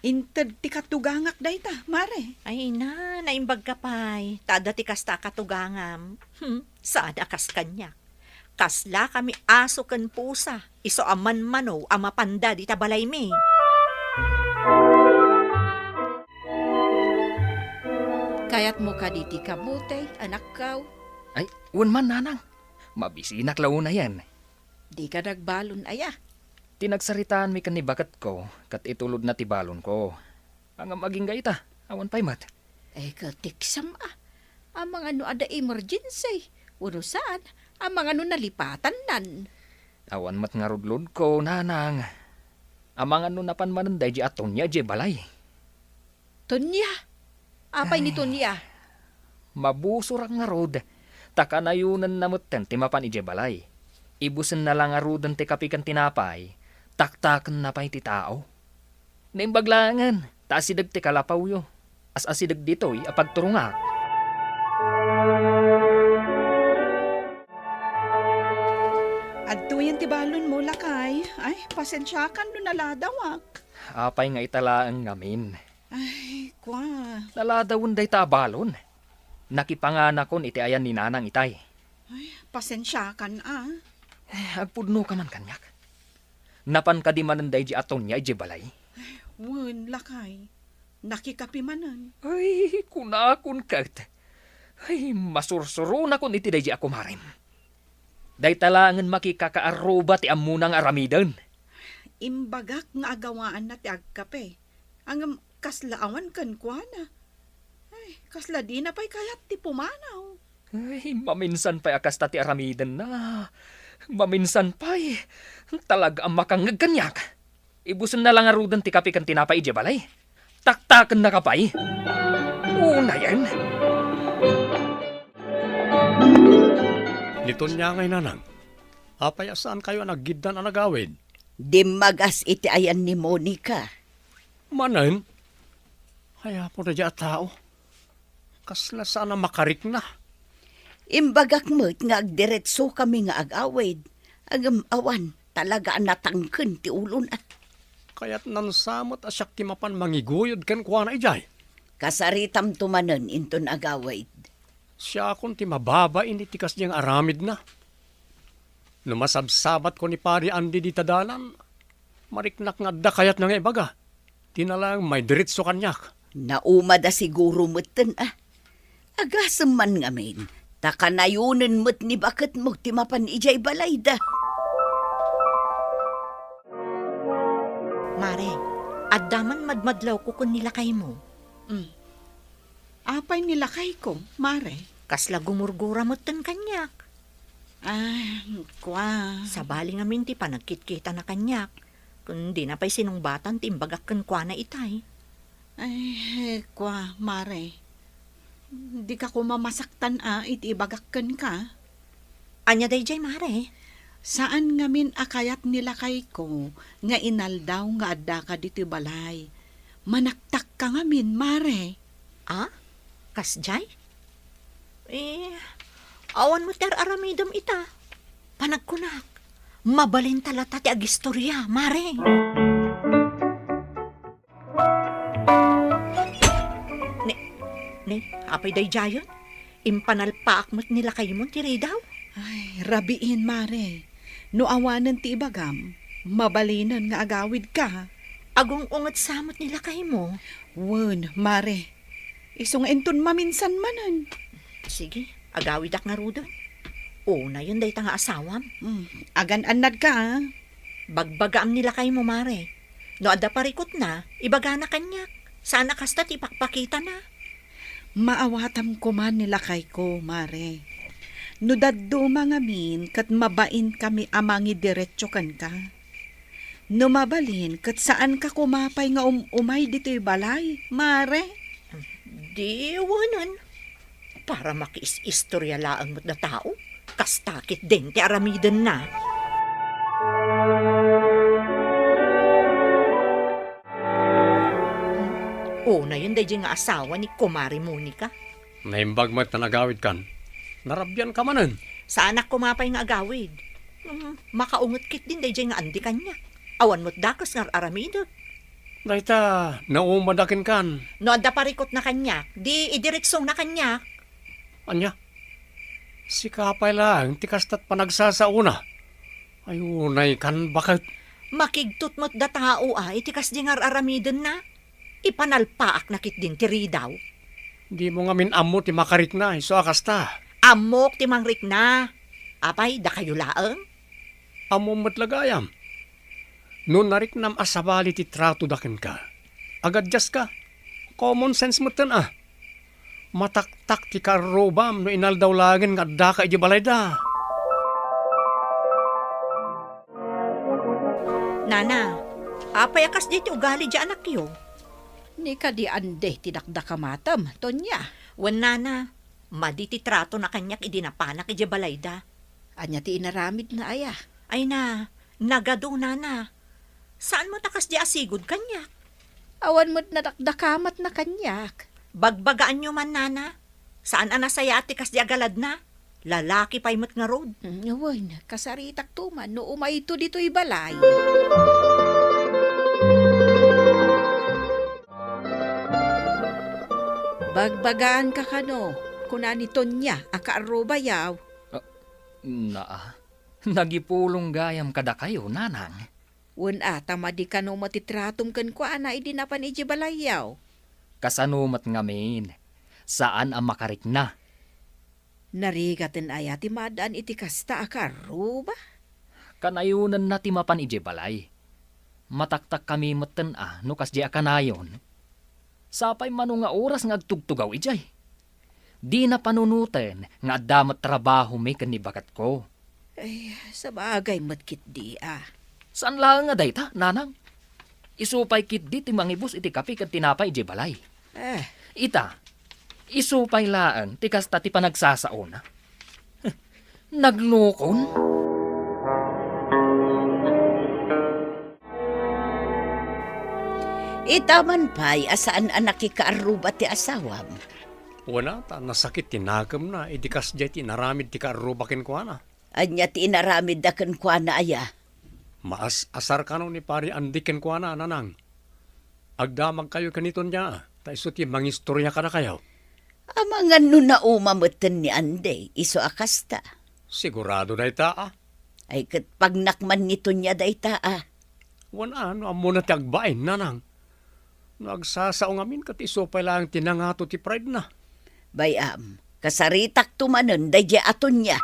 Inted ti katugangak dayta, Mare. Ay, ina, naimbag ka pay. Ta adda ti kasta a katugangam. Hmm, saan a kas kaniak. Kasla kami aso ken pusa, isu a manmano a mapanda dita balaymi. Kayatmo kadi ti kamote, anakko? Ay, wen man, nanang. Mabisinak la unayen. Dika nagbalon aya? Ti nagsaritaanmi ken ni baketko, ket itulodna ti balonko. Ngem agingga ita, awan pay met. Eh, katiksam a. Amangan no adda emergency, wenno saan, amangan no nalipatannan. Awan met ngarud loadko, nanang. Amangan no napan manen daydi a Tonia idiay balay. Tonia? Apay ni Tonia? Mabusorak ngarud, ta kanayonenna metten ti mapan idiay balay. Ibusenna la ngaruden ti kape ken tinapay, taktakenna pay ti tao. Naimbag laengen, ta asideg ti kalapawyo. As-asideg ditoy a pagturongak. Adtoyen ti balonmo, lakay. Ay, pasensiakan no naladawak. Apay nga ita laeng ngamin? Ay, kua. Naladawen dayta a balon. Nakipanganakon iti ayan ni nanang itay. Ay, pasensiakan a. Eh, agpudno ka man kaniak. Napan kadi manen daydi a Tonia idiay balay? Wen, lakay. Nakikape manen. Ay, kunakon ket. Ay, masursuronakon iti daydi a kumarem. Dayta laengen makikakaarruba ti ammona nga aramiden. Imbagak nga agawaanna ti agkape. Ngem kasla awan kenkuana. Ay, kasla dina pay kayat ti pumanaw. Ay, maminsan pay a kasta ti aramidenna. Maminsan pay. Talaga a makangngeg kaniak. Ibusenna la ngaruden ti kape ken tinapay idiay balay. Taktakennaka pay. Unayen. Ni Tonia ngay, nanang. Apay a saankayo a naggiddan a nagawid? Dimmagas iti ayan ni Monica. Manen? Ay, apo, daydi a tao. Kasla saan a makarikna. Imbagak met nga agdiretsokami nga agawid. Ngem awan, talaga a natangken ti ulona. Kayatnan sa met a siak ti mapan mangiguyod kenkuana idiay. Kasaritamto manen inton agawid. Siakon ti mababain iti kasdiay nga aramidna. No masabsabatko ni Pari Andy dita dalan, mariknak nga adda kayatna nga ibaga. Ti nalaeng maidiretso kaniak. Naumada siguro metten a. Agasem man ngamin, ta kanayonen met ni baketmo ti mapan idiay balayda. Mare, adda man madmadlawko ken ni lakaymo. Mm. Apay ni lakayko, Mare? Kasla gumurgura metten kaniak. Ah, kua. Sabali ngamin ti panagkitkitana kaniak, ken dina pay sinungbatan ti imbagak kenkuana itay. Ay, kua, Mare. Dika koma masaktan a iti ibagak kenka. Ania daydiay, Mare? Saan ngamin a kayat ni lakayko nga inaldaw nga addaka ditoy balay. Manaktakka ngamin, Mare. A? Kasdiay? Eh, awan met ti ar-aramidem ita. Panagkunak, mabalinta latta ti agistoria, Mare. Ne, ne, apay daydiayen? Impanalpaak met ni lakaymo ti ridaw? Ay, rabiin, Mare. No awanen ti ibagam, mabalinen nga agawidka. Agung-unget sa met ni lakaymo? Wen, Mare. Isu nga inton maminsan manen. Sige, agawidak ngaruden. Unayen dayta nga asawam. Hmm, agan-annadka, a. Bagbagaam ni lakaymo, Mare. No adda parikutna, ibagana kaniak. Saan a kasta ti ipakpakitana. Maawatam koma ni lakayko, Mare. No dadduma ngamin ket mabainkami a mangidiretso kenka. No mabalin ket saanka koma pay nga um-umay ditoy balay, Mare. Di wenen. Para makiis-istorya laeng met da tao, kasta ketdin ti aramidenna. Unayen daydiay nga asawa ni Kumare Monica. Naimbag met ta nagawidkan. Narabianka manen. Saanak koma pay nga agawid. Mm, makaunget ketdin daydiay nga Andy kaniak. Awan met dakes nga ar-aramidek. Dayta, naumada kenkan. No adda parikutna kaniak, di idireksiyongna kaniak. Ania? Sika pay laeng ti kastat panagsasaona. Ay, unay kan baket. Makigtot met da tao a iti kasdi nga ar-aramidenna. Ipanalpaakna ketdin ti ridaw. Dimo ngamin ammo ti makarikna, isu a kasta. Ammok ti mangrikna. Apay, dakayo laeng? Ammom met la gayam. No nariknam a sabali ti tratoda kenka, agaddiaska. Common sense metten a. Mataktak ti kaarrubam no inaldaw laengen nga addaka idiay balayda. Nana, apay a kasdiay ti ugali diay anakyo? Ni kadi Andy ti dakdakamatem, Tonia. Wen, Nana, madi ti tratona kaniak idi napanak idiay balayda. Ania ti inaramidna aya? Ay na, nagadu, Nana. Saan met a kasdiay a sigud kaniak? Awan met nadakdakamatna kaniak. Bagbagaanyo man, Nana. Saan a nasayaat ti kasdiay a galadna? Lalaki pay met ngarud. Mm, wen, kasaritakto man no umayto ditoy balay. Bagbagaanka kano, kuna ni Tonia a kaarrubayo. Ah, naa, nagipulong gayam kadakayo, nanang. Wen a, ta madi kano met ti tratom kenkuana idi napan idiay balayyo. Kasano met ngamin? Saan a makarikna. Narigaten aya ti maaddaan iti kasta a kaarruba? Kanayonenna ti mapan idiay balay. Mataktakkami metten a no kasdiay a kanayon. Sapay mano nga oras nga agtugtugaw idiay. Dina panunoten nga adda met trabahomi ken ni baketko. Ay, sabagay met ketdi a. Saan laeng a dayta, nanang? Isu pay ketdi ti mangibus iti kape ken tinapay idiay balay. Eh. Ita, isu pay laeng ti kasta ti panagsasaona. Naglukon? Ita man pay a saan a nakikaarruba ti asawam. Wen a, ta nasakit ti nakemna idi kasdiay ti inaramid ti kaarruba kenkuana. Ania ti inaramidda kenkuana aya? Maas-asar kano ni Pari Andy kenkuana, nanang. Agdamagkayo ken ni Tonia, ta isu ti mangistoria kadakayo. Amangan no nauma metten ni Andy, isu a kasta. Sigurado dayta a. Ay, ket pagnak man ni Tonia dayta a. Wen a, no ammona ti agbain, nanang. No agsasao ngamin ket isu pay laeng ti nangato ti pride na. Bay-am, kasaritakto manen daydiay a Tonia.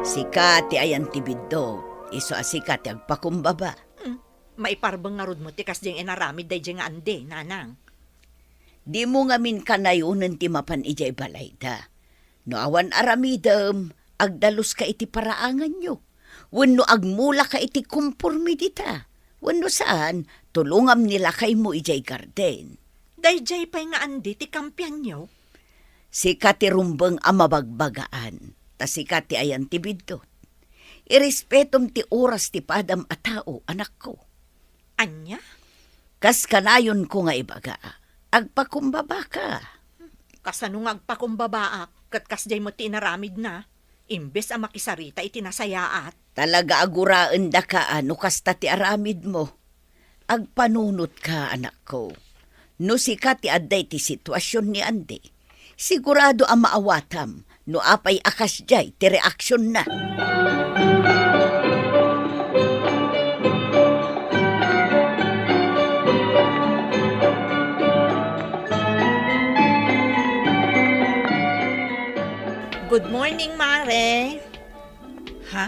Sika ti ayan ti biddut, isu a sika ti agpakumbaba. Hmm, maiparbeng ngarud met ti kasdiay nga inaramid daydiay nga Andy, nanang. Dimo ngamin kanayonen ti mapan idiay balayda. No awan aramidem, agdaluska iti paraanganyo. Wenno agmulaka iti komporme dita. Wenno saan, tulongam ni lakaymo idiay garden. Daydiay pay nga Andy ti kampianyo? Sika ti rumbeng a mabagbagaan, ta sika ti ayan ti biddut. Irespetom ti oras ti padam a tao, anakko. Ania? Kas kanayonko nga ibaga, agpakumbabaka. Kasano nga agpakumbabaak, ket kasdiay met ti inaramidna, imbes a makisarita iti nasayaat? Talaga a guraendaka a no kasta ti aramidmo. Agpanunotka, anakko. No sika ti adda iti situasion ni Andy, sigurado a maawatam no apay a kasdiay ti reaksionna. Good morning, Mare. Ha?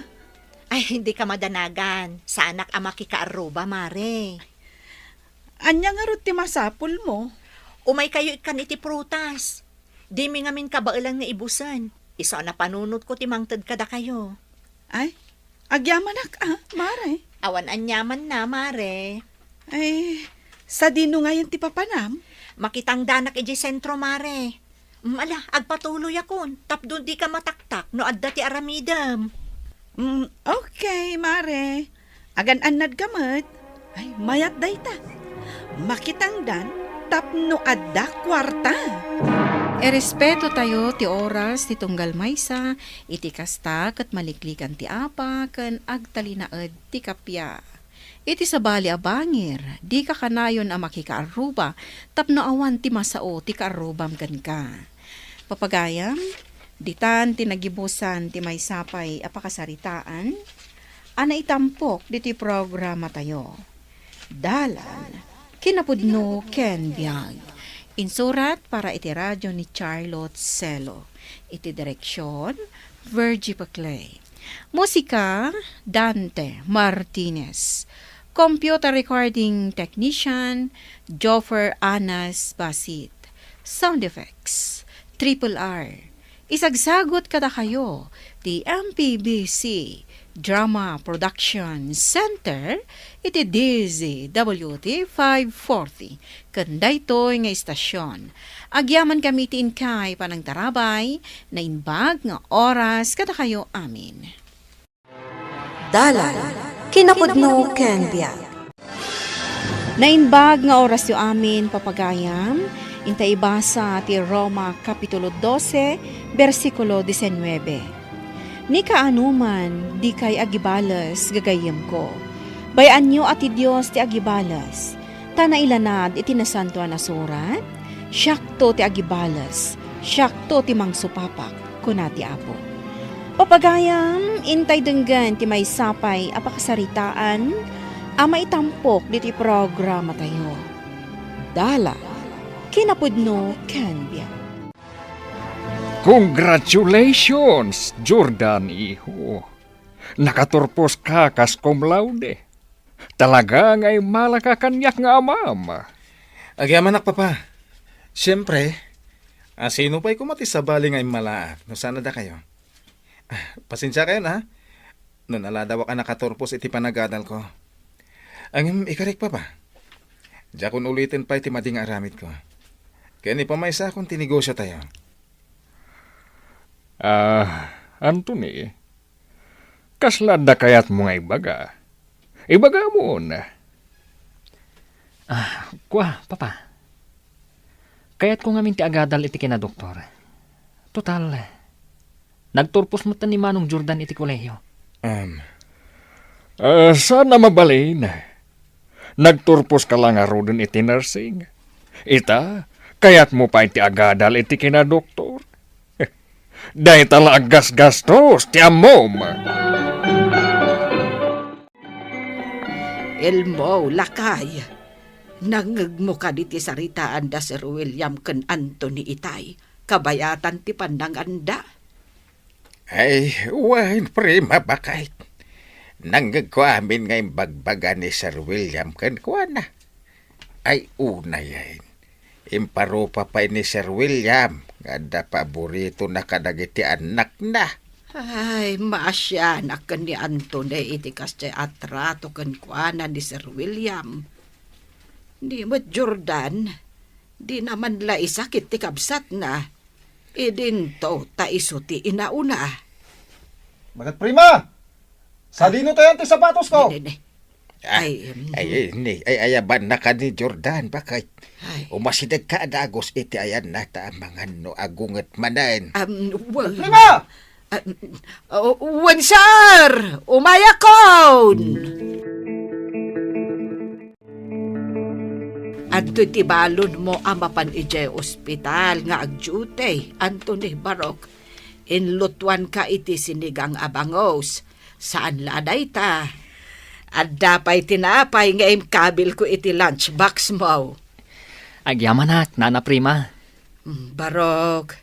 Ay, hindi ka madanagan. Saanak a makikaarruba, Mare. Ania ngarud ti masapulmo? Umaykayo ikkan iti prutas. Dimi ngamin kabaelan nga ibusen. Isu a napanunotko ti mangted kadakayo. Ay, agyamanak a, Mare. Awan aniamanna, Mare. Ay, sadino ngayen ti papanam? Makitangdanak idiay sentro, Mare. Mm, ala, agpatuloyakon, tapno dika mataktak no adda ti aramidem. Mm, okay, Mare. Agan-annadka met. Ay, mayat dayta. Makitangdan tapno adda kuarta. Irespeto tayo ti oras ti tunggal maysa, iti kasta ket maliklikan ti apa ken agtalinaed ti kappia. Iti sabali a bangir, dika kanayon a makikaarruba tapno awan ti masao ti kaarrubam kenka. Papagayam, ditan ti nagibusan ti maysa pay a pakasaritaan a naitampok ditoy programatayo. Dalan, kinapudno ken biag. Insurat para iti radio ni Charlotte Celo. Iti direksyon, Virgie Paclay. Musika, Dante Martinez. Computer recording technician, Joffer Anas Basit. Sound effects, Triple R. Isagsagut kadakayo ti M P B C Drama Production Center iti D Z W T five forty ken daytoy nga istasyon. Agyaman kami ti inkay panangtarabay, naimbag nga oras kadakayo amin. Dalan, kinapudno ken biag. Naimbag nga orasyo amin, papagayam, inta ibasa ti Roma Kapitulo dose, bersikulo diecinueve. Ni kaanoman, dikay agibales, gagayyemko. Bay-anyo a ti Dios ti agibales, ta nailanad iti Nasantoan a Surat, "Siakto ti agibales, siakto ti mangsupapak," kuna ti Apo. Papagayam, intay denggen ti maysa pay a pakasaritaan a maitampok ditoy programatayo. Dalan, kinapudno ken biag. Congratulations, Jordan, iho. Nakaturpos ka kas cum laude. Talaga nga immalaka kaniak nga amam. Agyamanak, Papa. Siyempre, a, sino pay koma ti sabali nga immalaak no saan a dakayo? Ah, pasensia kayon, ha? No naladawak a nakaturpos iti panagadalko. Ngem ikarik, Papa. Diakon uliten pay ti madi nga aramidko. Ken ipamaysakon ti negosiotayo. Ah, Anthony, kasla adda kayatmo nga ibaga? Ibagamon. Ah, kua, Papa. Kayatko ngamin ti agadal iti kinadoktor. Total, nagturpos met ni Manong Jordan iti kolehiyo. Um. Ah, saan a mabalin. Nagturpos ka la ngaruden iti nursing. Ita, kayatmo pay ti agadal iti kinadoktor. Dayta la aggasgastos ti ammom. Elmo, lakay, nangngegmo kadi ti saritaan da Sir William ken Anthony itay, kabayatan ti pannanganda? Ay, wen, Prima, baket. Nangngegko amin nga imbagbaga ni Sir William kenkuana. Ay, unayen. Imparupa pay ni Sir William nga adda paboritona kadagiti annakna. Ay, maasianak ken ni Anthony iti kasdiay a trato kenkuana ni Sir William. Ni met Jordan, dina man la isakit ti kabsatna. Idinto ta isu ti inauna. Baket, Prima! Sadino tayan ti sapatosko? Ne, ne, ne. Ah, ay, em, ay, ay, ni, ay, ayabanna ka ni Jordan, baket. Ay. Umasideg ka a dagus iti ayanna ta amangan no agunget manen. Um, well, Prima! Um, oh, wen, sir! Umayakon! Adtoy ti balonmo a mapan idiay ospital nga agdiute, Anthony Barok. Inlutuanka iti sinigang a bangus. Saan la a dayta. Adda pay tinapay nga inkabilko iti lunch boxmo. Agyamanak, Nana Prima. Mm, Barok,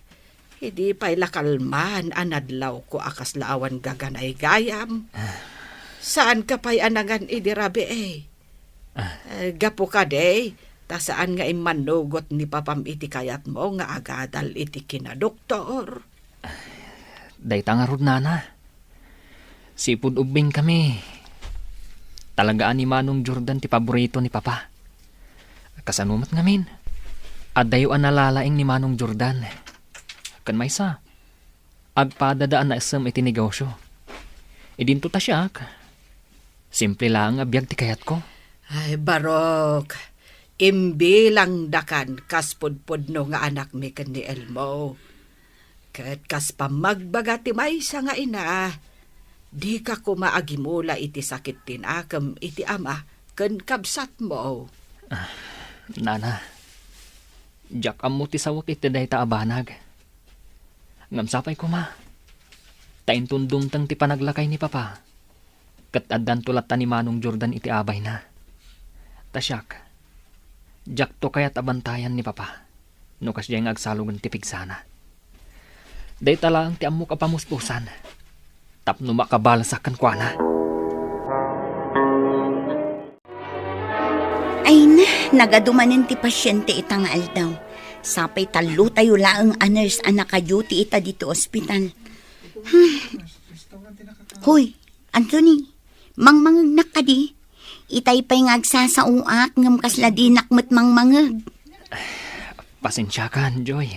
idi pay la kalman a nadlawko a kasla awan gaganay gayam. Saanka pay a nangan idi rabii. Ah. Eh, gapu kadi, ta saan nga immanugot ni papam iti kayatmo nga agadal iti kinadoktor. Dayta ngarud, Nana. Sipud ubbingkami, talaga a ni Manong Jordan ti paborito ni Papa. Kasano met ngamin? Addayo a nalalaing ni Manong Jordan. Ken maysa, agpadada a naisem iti negosyo. Idinto ta siak, simple laeng a biag ti kayatko. Ay, Barok, Imbilangdakan kas pudpudno nga anakmi ken ni Elmo. Ket kas pammagbaga ti maysa nga ina, dika koma agimula iti sakit ti nakem iti ama ken kabsatmo. Ah, nana, diak ammo ti sawek iti dayta a banag. Ngem sapay koma, ta inton dumteng ti panaglakay ni Papa, ket addanto latta ni Manong Jordan iti abayna. Ta siak, diakto kayat a bantayan ni Papa no kasdiay nga agsalugen ti pigsana. Dayta laeng ti ammok a pamuspusan tapno makabaelsak kenkuana. Ay na, nagadu manen ti pasiente ita nga aldaw. Sapay tallotayo laeng a nurse a naka-duty ita ditoy ospital. Hmm. Hoy, Anthony, mangmangegnak kadi? Itay pay nga agsasaoak ngem kasla dinak met mangmangeg. Pasensiakan, Joy.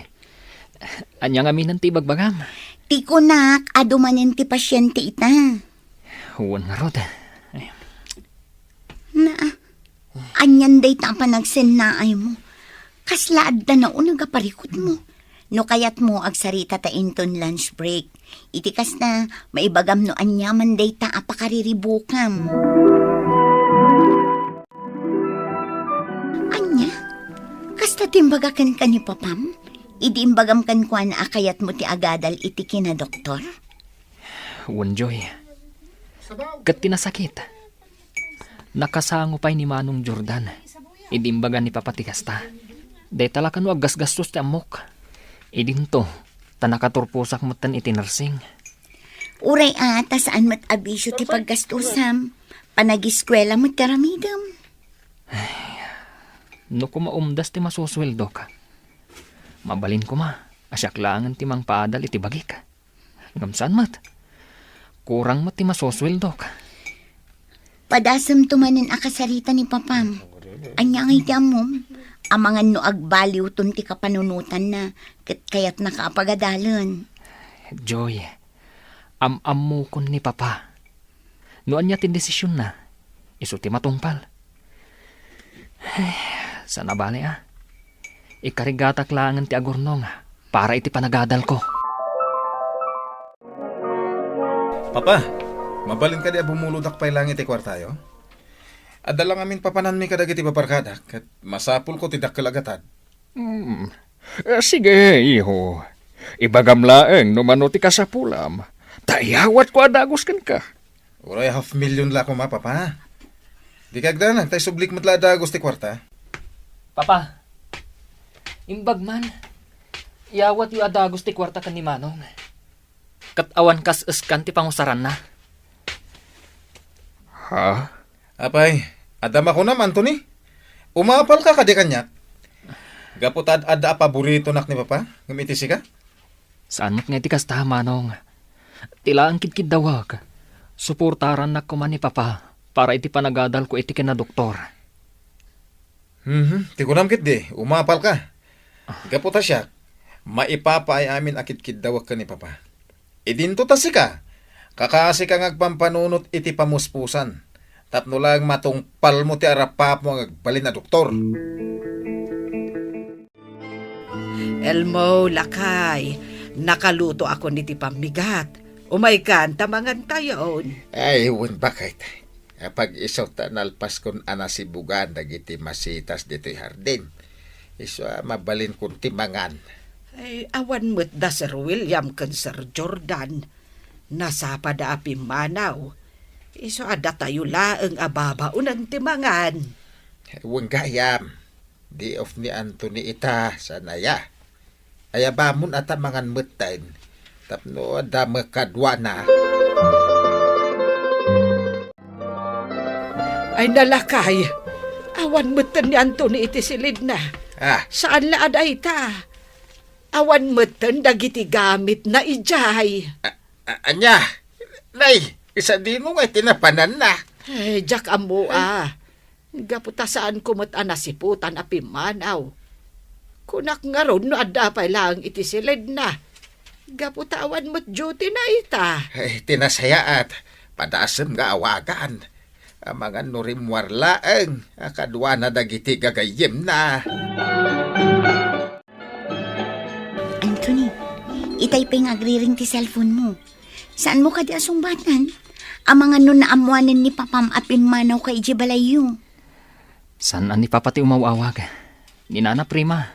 Ania ngamin ti ibagbagam? Ti kunak, adu manen ti pasiente ita. Wen ngarud. Ay. Na, anian dayta a panagsennaaymo? Kasla adda nauneg a parikutmo? No kayatmo, agsarita ta inton lunch break. Iti kasta, maibagam no aniaman dayta a pakariribukam. Ania? Kasta ti imbaga kenka ni Papam? Idi imbagam kenkuana a kayatmo ti agadal iti kinadoktor? Wen, Joy. Ket ti nasakit, nakasango pay ni Manong Jordan idi imbaga ni Papa ti kasta. Dayta la kano aggasgastos ti ammok. Idinto, ta nakaturposak metten iti nursing. Uray a, ta saan met a bisio ti paggastosam. Panagiskuela met ti aramidem. No koma umdas ti masusueldok, mabalin koma a siak laengen ti mangpaadal iti bagik. Ngem saan met. Kurang met ti masusueldok. Padasemto manen a kasarita ni Papam. Ania ngay ti ammom? Amangan no agbaliwton ti kapanunotanna, ket kayatnaka a pagadalen. Joy, am-ammokon ni Papa. No ania ti desisionna, isu ti matungpal. Ay, saan a bale a. Ikarigatak laengen ti agurnong para iti panagadalko. Papa, mabalin kadi a bumulodak pay laeng iti kuartayo? Adda la ngamin papananmi kadagiti babarkadak, ket masapulko ti dakkel a gatad. Hmm. Eh, sige, iho. Ibagam laeng no mano ti kasapulam. Ta iyawatko a dagus kenka. Uray half million la koma, Papa. Dika agdanag, ta isublik met la a dagus ti kuarta. Papa, imbag man, iyawatyo a dagus ti kuarta ken ni Manong. Ket awan kas-eskan ti pangusaranna. Ha? Apay, adda makunam, Anthony? Umapalka kadi kaniak? Gapu ta ad-adda a paboritonak ni Papa, ngem iti sika? Saan met nga iti kasta, Manong. Ti laeng kidkiddawek, suportarannak koma ni Papa para iti panagadalko iti kinadoktor. Mhm, ti kunam ketdi, umapalka. Gapu ta siak, maipapaay amin a kidkiddawek ken ni Papa. Idinto ta sika, kakasika nga agpampanunot iti pamuspusan, tapno laeng matungpalmo ti arapapmo nga agbalin a doktor. Elmo, lakay, nakalutoakon iti pammigat. Umaykan ta mangantayon. Ay, wen, baket. Apag-isu ta nalpaskon a nasibugan dagiti masitas ditoy hardin. Isu a mabalinkon ti mangan. Ay, awan met da Sir William ken Sir Jordan. Nasapada a pimmanaw. Isu a datayo laeng a babaonen ti mangan. Wen gayam. Day off ni Anthony ita, saan aya? Ayabamon a ta mangan metten, tapno adda makaduana. Ay, nalakay, awan metten ni Anthony iti silidna. Ah. Saan la a dayta? Awan metten dagiti gamitna idiay. A-, a-, ania? Nay, isadino nga iti napananna? Ay, diak ammo a. Gapu ta saanko met a nasiputan a pimmanaw. Kunak ngarud no adda pay laeng iti silidna. Gapu ta awan met duty na ita. Ay, ti nasayaat, padaasem nga awagan. Amangan no rimmuar laeng a kaduana dagiti gagayyemna. Anthony, itay pay nga agriring ti cellphone mo. Saan mo kadi a sungbatan? Amangan no naammoanen ni papam a pimmanawka idiay balayyo. Saan a ni papa ti umaw-awag. Ni nana, Prima.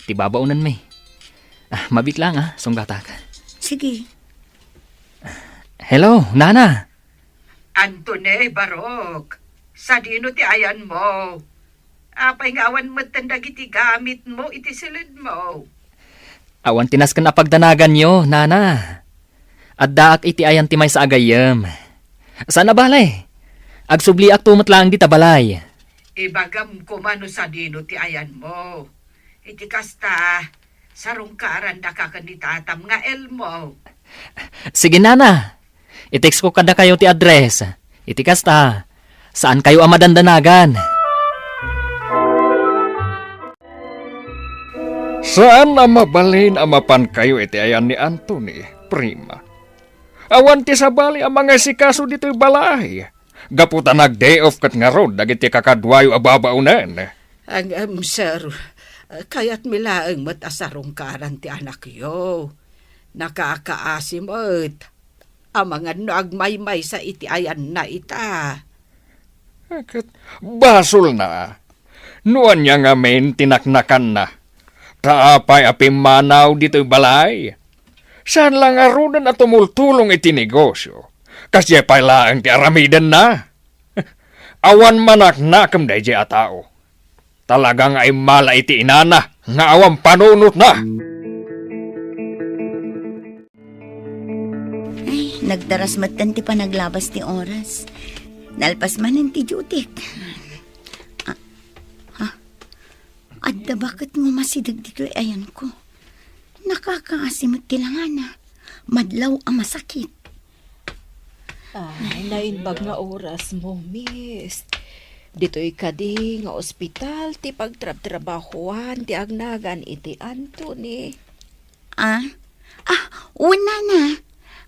Ti babaonenmi. Ah, mabiit lang, ah, sunggatak. Sige. Hello, nana. Anthony, Barok, sadino ti ayanmo? Apay nga awan metten dagiti gamitmo iti siledmo? Awan ti nasken a pagdanaganyo, nana. Addaak iti ayan ti maysa a gayyem. Saan a bale? Agsubliakto met laeng dita balay. Ibagam koma no sadino ti ayanmo. Iti kasta, sarungkaarandaka ken ni tatam nga Elmo. Sige, nana. I-textko kadakayo ti address. Iti kasta, saankayo a madandanagan. Saan a mabalin a mapankayo iti ayan ni Anthony, Prima. Awan ti sabali a mangasikaso ditoy balay. Gapu ta nag-day off ket ngarud dagiti kakaduayo a babaonen. Ngem, sir, kayatmi laeng met a sarungkaran ti anakyo. Nakakaasi met. Amangan no agmaymaysa iti ayanna ita. Ket basolna no ania ngamin ti naknakanna. Ta apay a pimmanaw ditoy balay? Saan la ngaruden a tumultulong iti negosio. Kasdiay pay laeng ti aramidenna. Awan manaknakem daydiay a tao. Talaga nga immala iti inana nga awan panunotna. Ay, nagdaras metten ti panaglabas ti oras. Nalpas manen ti dutyk. Ah, ha? Adda baket nga umasideg ditoy ayanko. Nakakaasi met ti langana. Madlaw a masakit. Ay, naimbag nga orasmo, miss. Ditoy kadi nga ospital ti pagtrabtrabahoan ti agnagan iti Anthony? Ah? Ah, wen, nana.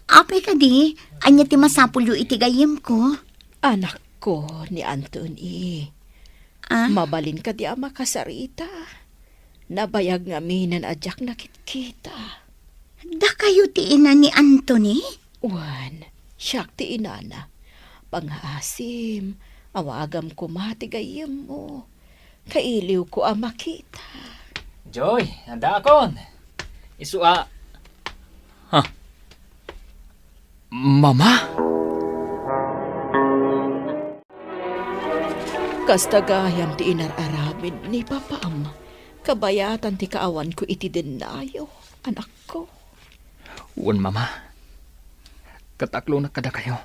Apay kadi, ania ti masapulyo iti gayyemko? Anakko ni Anthony. Ah? Mabalin kadi a makasarita? Nabayag ngamin a diak nakitkita. Dakayo ti ina ni Anthony? Wen, siak ti inana. Pangngaasim, awagam koma ti gayyemmo. Kailiwko a makita. Joy, addaakon. Isu a, ha? Mama? Kasta gayam ti inar-aramid ni papam. Kabayatan ti kaawanko iti dennayo, anakko. Wen, mama. Ket aklonak kadakayo.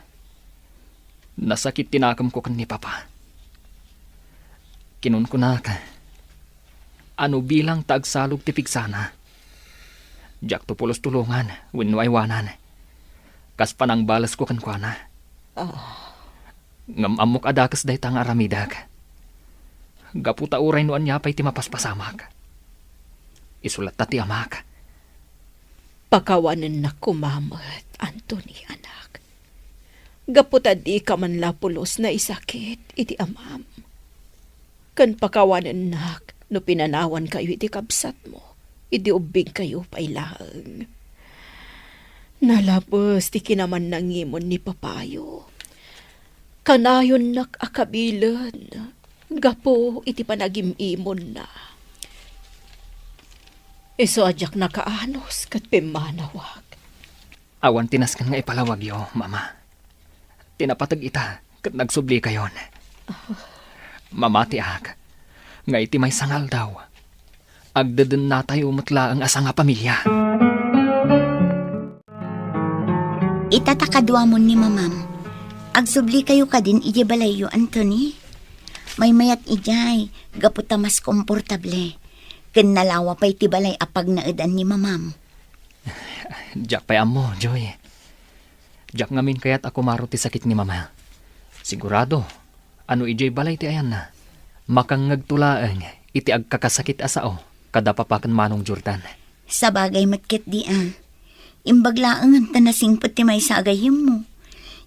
Nasakit ti nakemko ken ni papa. Kinunkunak, ano bilang ta agsalog ti pigsana. Diakto pulos tulongan wenno aywanan. Kas panangbalesko kenkuana. Ah. Ngem ammok a dakes dayta nga aramidek. Gapu ta uray no ania pay ti mapaspasamak. Isu latta ti amak. Pakawanennak koma met, Anthony, anak. Gapu ta dika man la pulos naisakit iti amam. Ken pakawanennak no pinanawankayo iti kabsatmo, idi ubbingkayo pay laeng. Nalabes ti kinamannangimon ni papayo. Kanayonnak a kabilen gapu iti panagim-imonna. Isu a diak nakaanus ket pimmanawak. Awan ti nasken nga ipalawagyo, Mama. Ti napateg ita ket nagsublikayon. Mamatiak nga iti maysa nga aldaw, agdedennatayo met laeng a sangapamilia. Ita ta kaduamon ni Mamam. Agsublikayo kadin idiay balayyo, Anthony? Maymayat idiay, gapu ta mas komportable. Ken nalawa pay ti balay a pagnaedan ni Mamam. Diak pay ammo, Joy. Diak ngamin kayat a kumaro ti sakit ni Mama. Sigurado, ano idiay balay ti ayanna, makangngegto laeng iti agkakasakit a sao kada papa ken Manong Jordan. Sabagay met ketdi a. Imbag laengen ta nasingpet ti maysa a gayyemmo.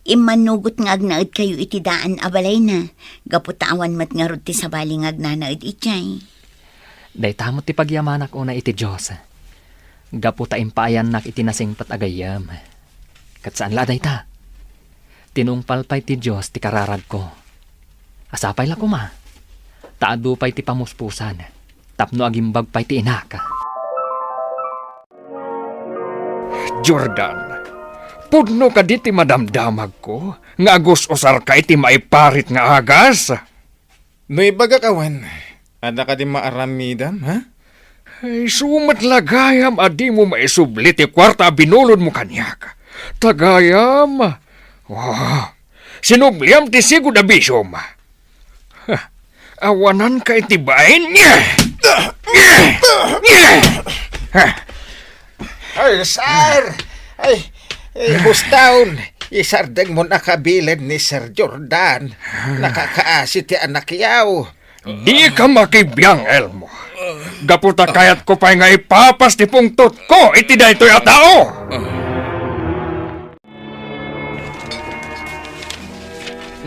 Immannugot nga agnaedkayo iti daan a balayna, gapu ta awan met ngarud ti sabali nga agnanaed idiay. Dayta met ti pagyamanak unay iti Dios. Gapu ta impaayannak iti nasingpet a gayyem. Ket saan la a dayta. Tinungpal pay ti Dios ti kararagko. A sapay la koma, ta adu pay ti pamuspusan, tapno agimbag pay ti inak. Jordan, pudno kadi ti madamdamagko nga agus-usarka iti maiparit nga agas? No ibagak awan, adda kadi maaramidam, ha? Ay, isu met la gayam a dimo maisubli ti kuarta a binulodmo kaniak. Ta gayam, oh, sinubliam ti sigud a bisiom. Ha, awananka iti bain. Ay, sir! Ay, eh, buston! Isardeng mo nakabilin ni Sir Jordan. Nakakaasi ti anak yaw. Dika makibiang, Elmo. Gapu ta kayatko pay nga ipapas ti pungtotko iti daytoy a tao.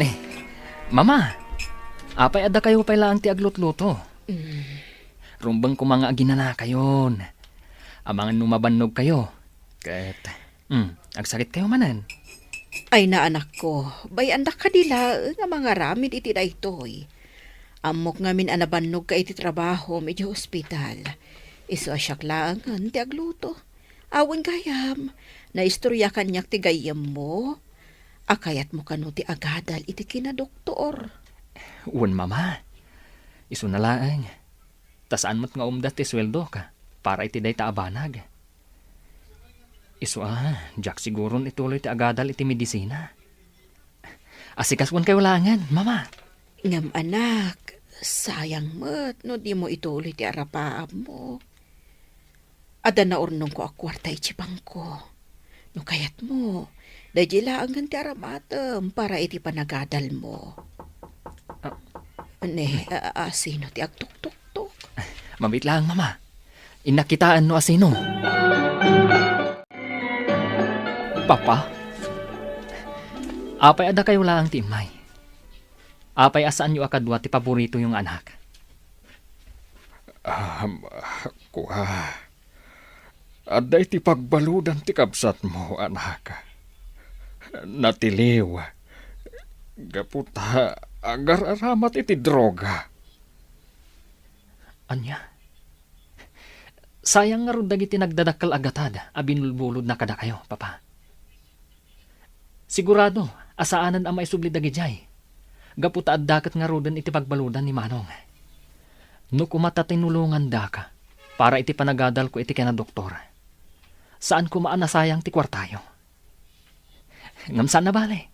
Ni, Mama, apay adda kayo pay laeng ti aglutluto? Mm. Rumbeng koma nga aginanakayon. Amangan no mabannog kayo. Ket, mm, agsakit kayo manen. Ay, naanakko, bay-andak kadi laeng a mangaramid iti daytoy. Ammok ngamin a nabannogka iti trabahom iti hospital. Isu a siak laengen ti agluto. Awan gayam, naistorya kaniak ti gayyemmo. A kayatmo kano ti agadal iti kinadoktor? Wen, Mama. Isuna laeng. Ta saan met nga umda ti sueldo ka para iti dayta a banag. Isu a, diak siguron ituloy ti agadal iti medisina. Asikasuenkayo laengen, Mama. Ngem anak, sayang met no dimo ituloy ti arapaabmo. Adda naurnongko a kuarta iti bangko. No kayatmo, daydi laengen ti aramatem para iti panagadalmo. Ah. Ne, a, a, asino ti agtuktuktok? Mamit laeng, Mama. Innak kitaen no asino. Papa, apay adda kayo laeng ti immay? Apay a saanyo a kadua ti paboritoyo nga anak? Am, kua, adda iti pagbaludan ti kabsatmo, anak. Natiliw. Gapu ta agar-aramat iti droga. Ania? Sayang ngarud dagiti nagdadakkel a gatad a binulbulodna kadakayo, Papa. Sigurado a saanen a maisubli dagidiay, gapu ta adda ket ngaruden iti pagbaludan ni Manong. No koma ta tinulongandaka para iti panagadalko iti kinadoktor, saan koma a nasayang ti kuartayo. Ngem saan a bale,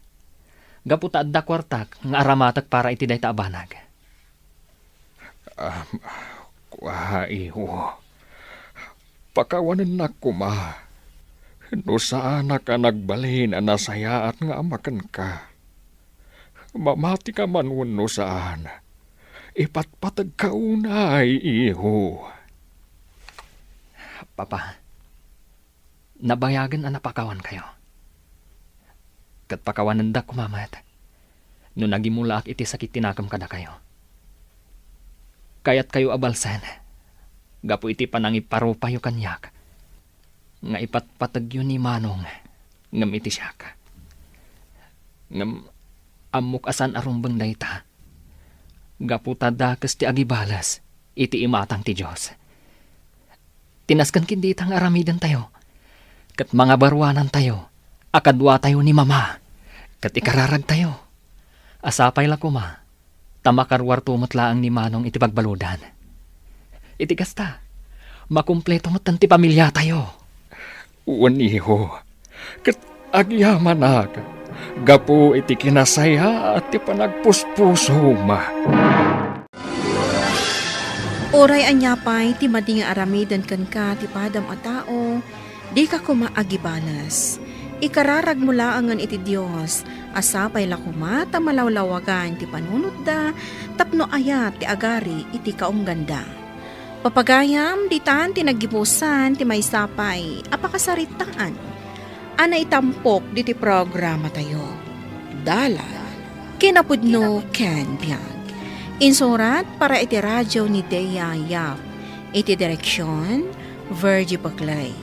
gapu ta adda kuartak nga aramatek para iti dayta a banag. Am, kua, iho. Pakawanennak koma. No saanak a nagbalin a nasayaat nga ama kenka. Mamatika man wenno saan, ipatpategka unay, iho. Papa, nabayagen a napakawankayo. Ket pakawanendak koma met no nagimulaak iti sakit ti nakem kadakayo. Kayatkayo a balsen gapu iti panangiparupayo kaniak nga ipatpategyo ni Manong ngem iti siak. Ngem ammok a saan a rumbeng dayta gapu ta dakes ti agibales iti imatang ti Dios. Tinasken ken dita nga aramidentayo ket mangabaruanantayo a kaduatayo ni Mama ket ikararagtayo. A sapay la koma ta makaruarto met laeng ni Manong iti pagbaludan. Iti kasta, makumpleto met ti pamiliatayo. Wen, iho, ket agyamanak gapu iti kinasayaat ti panagpuspusom. Uray ania pay ti madi nga aramiden kenka ti padam a tao, dika koma agibales. Ikararagmo laengen iti Dios a sapay la koma ta malawlawagan ti panunotda tapno ayat ti agari iti kaungganda. Papagayam, ditan ti naggibusan ti maysa pay a pakasaritaan a naitampok diti programatayo. Dalan, kinapudno ken biag. Insurat para iti radio ni Dea Yap. Iti direksyon, Virgie Paclay.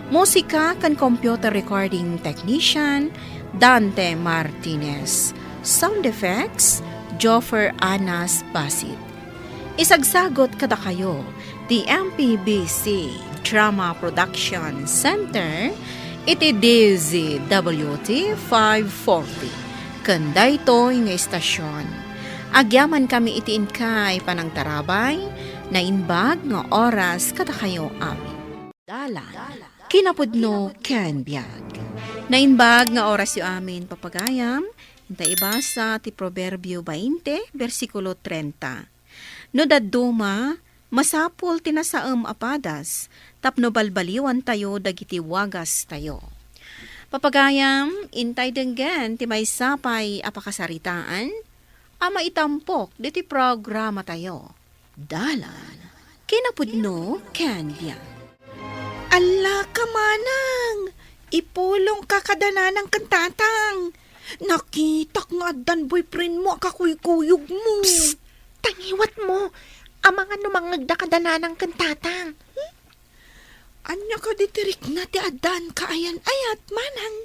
Musika ken computer recording technician, Dante Martinez. Sound effects, Joffer Anas Basit. Isagsagot kadakayo ti M P B C Drama Production Center iti D Z W T five forty ken daytoy nga istasyon. Agyamankami iti inkay panangtarabay, naimbag nga oras kadakayo amin. Dalan, kinapudno ken biag. Naimbag nga orasyo amin, papagayam, inta ibasa ti Proverbio bainte, bersikulo trenta. No dadduma, masapul ti nasaem a padas tapno balbaliwantayo dagiti wagastayo. Papagayam, intay denggen ti maysa pay a pakasaritaan a maitampok diti programatayo. Dalan, kinapudno ken biag. Alla ka, manang! Ipulongka kada nanang ken tatang. Nakitak nga addan boyfriend mo a kakuykuyog mo. Psst! Tangiwat mo. Amangan no mangngegda kada nanang ken tatang. Hmm? Ania kadi ti rikna ti addan kaayan-ayat, manang?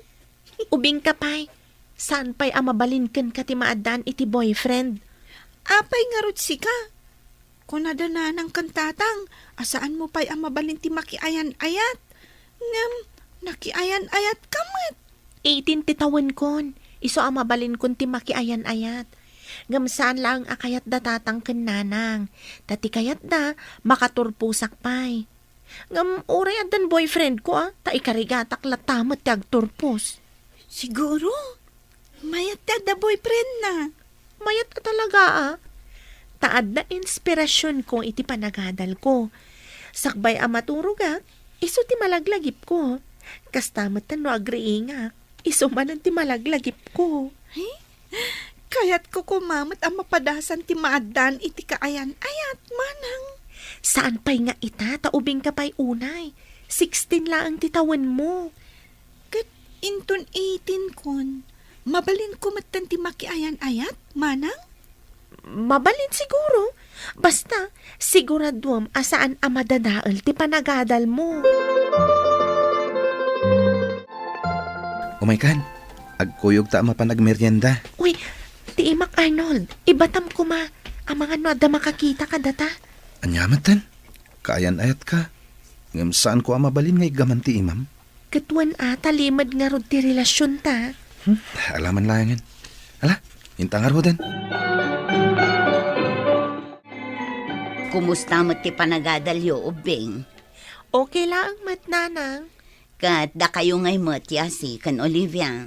Ubingka pay. Saan pay a mabalin kenka ti maaddaan iti boyfriend? Apay ngarud sika? Kunada nanang ken tatang a saanmo pay a mabalin ti makiayan-ayat. Ngem, nakiayan-ayatka met. Eighteen ti tawenkon, isu a mabalinkon ti makiayan-ayat. Ngem saan laeng a kayatda tatang ken nanang. Ta ti kayatda, makaturposak pay. Ngem uray addan boyfriendko, a, ta ikarigatak latta met ti agturpos. Siguro, mayat ti adda boyfriendna. Mayat a talaga, a. Ta adda inspirasionko iti panagadalko. Sakbay a maturogak, isu ti malaglagipko. Kasta met no agriingak, isu manen ti malaglagipko. Ay, kayatko koma met a mapadasan ti maaddaan iti kaayan-ayat, manang. Saan pay nga ita, ta ubingka pay unay. Sixteen laeng ti tawenmo. Ket inton eighteen kon, mabalinko metten ti makiayan-ayat, manang? Mabalin siguro. Basta, siguraduem a saan a madadael ti panagadalmo. Umaykan, agkuyogta a mapan agmerienda. Uy, ti imak, Arnold, ibatam koma. Amangan no adda makakita kadata. Ania metten? Kaayan-ayatka. Ngem saanko a mabalin nga iggaman ti imam. Ket wen a, ta limed ngarud ti relasionta. Hmm, ala man laengen. Ala, inta ngaruden. Kumusta met ti panagadalyo, ubbing? Okay laeng met, nanang. Ket dakayo ngay met, Yasi ken Olivia?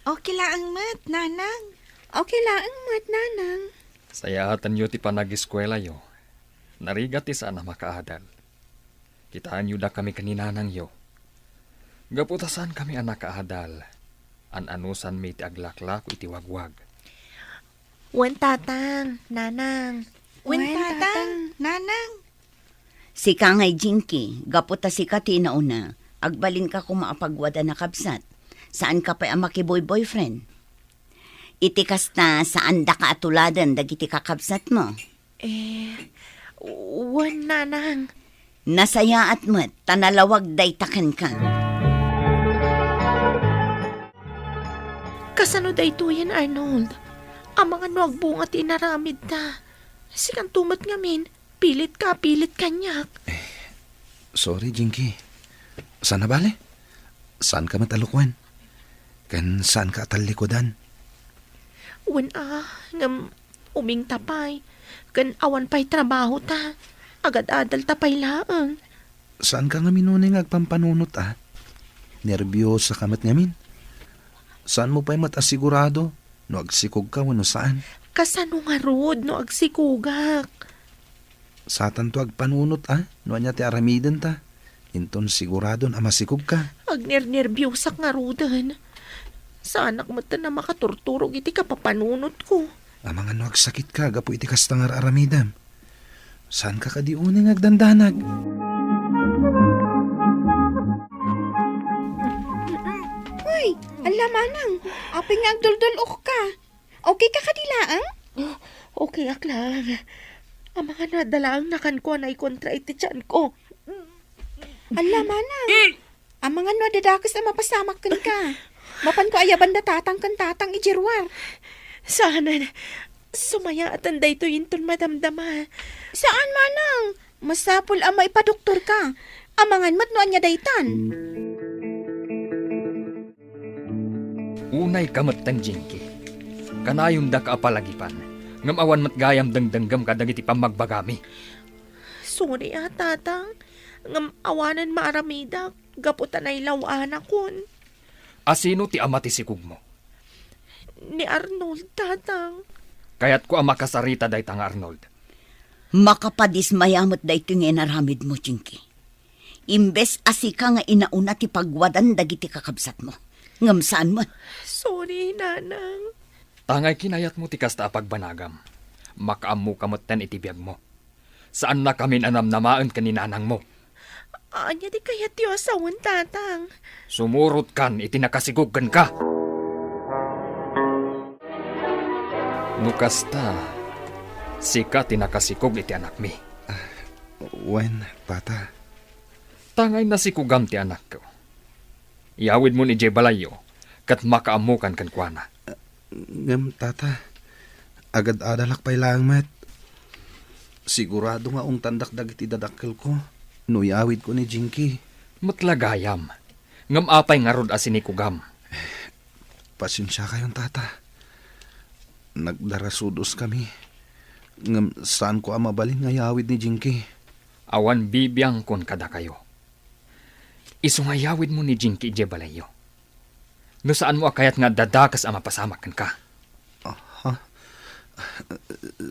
Okay laeng met, nanang. Okay laeng met, nanang. Sayaatenyo ti panageskuelayo. Narigat ti saan a makaadal. Kitaenyo dakami ken ni nanangyo. Gapu ta saankami a nakaadal, an-anusanmi ti aglaklako iti wagwag. Wen, tatang, nanang. Wen, Wen, tatang, tatang, nanang. Sika ngay, Jinky, gapu ta sika ti inauna, agbalinka koma a pagwadana kabsat. Saanka pay a makiboy-boyfriend. Iti kasta, saandaka a tuladen dagiti kakabsatmo. Eh, wen, nanang. Nasayaat met, ta nalawag dayta kenka. Kasano daytoyen, Arnold? Amangan no agbunga ti inaramidta. Sikanto met ngamin, pilit ka, pilit kaniak. Eh, sorry, Jinky. Sana bale? Saanka met a lukuen. Ken saanka a tallikudan. Wen a, ngem umingta pay. Ken awan pay trabahota. Agad-adalta pay laeng. Saanka ngamin unay nga agpampanunot a? Nerbiosaka met ngamin. Saanmo pay met a sigurado no agsikogka wenno saan. Kasano ngarud no agsikogak? Satanto agpanunot a no ania ti aramidenta. Inton siguradon a masikogka. Agnernerbiosak ngaruden. Saanak metten a makaturturog iti kapapanunotko. Amangan no agsakitka gapu iti kasta nga ar-aramidem. Saanka kadi unay nga agdandanag? Uy, ala Ita manang, apay nga agduldul-okka? Okay ka kadi laeng? Okay ak laeng. Amangan no adda laeng nakanko a naikontra iti tianko. Alla manang, amangan no adda dakes a mapasamak kenka. Mapanko ayaban da tatang ken tatang idiay ruar. Saanen. Sumayaatan daytoy inton madamdama. Saan manang. Masapul a maipadoktorka. Amangan met no ania daytan. Unayka metten, Jinky. Kanayondaka a palagipan, ngem awan met gayam dengdenggem kadagiti pammagbagami. Sorry a, Tatang, ngem awanen maaramidak gapu ta nailaw-anakon. A sino ti ama ti sikogmo? Ni Arnold, Tatang. Kayatko a makasarita dayta nga Arnold. Makapadismaya met daytoy nga inaramidmo, Jinky. Imbes a sika nga inauna ti pagwadan dagiti kakabsatmo, ngem saan met. Sorry, Nanang. Tangay kinayatmo ti kasta a pagbanagam. Makaammoka metten iti biagmo. Saannakamin a namnamaen ken ni nanangmo. Ania ti kayatyo a sawen, Tatang? Sumurotkan iti nakasigog kenka. No kasta, sika ti nakasikog iti anakmi. Wen, Tata. Tangay nasikogam ti anakko. Iyawidmon idiay balayyo, ket makaammokan kenkuana. Ngem, Tata, agad-adalak pay laeng met. Sigurado nga ungtandak dagiti dadakkelko no iyawidko ni Jinky. Met la gayam. Ngem apay ngarud a sinikogam? Pasensiakayon, Tata. Nagdarasudoskami. Ngem saanko a mabalin nga iyawid ni Jinky. Awan bibiangkon kadakayo. Isu nga iyawidmo ni Jinky idiay balayyo. No saanmo a kayat nga adda dakes a mapasamak kenka. Aha.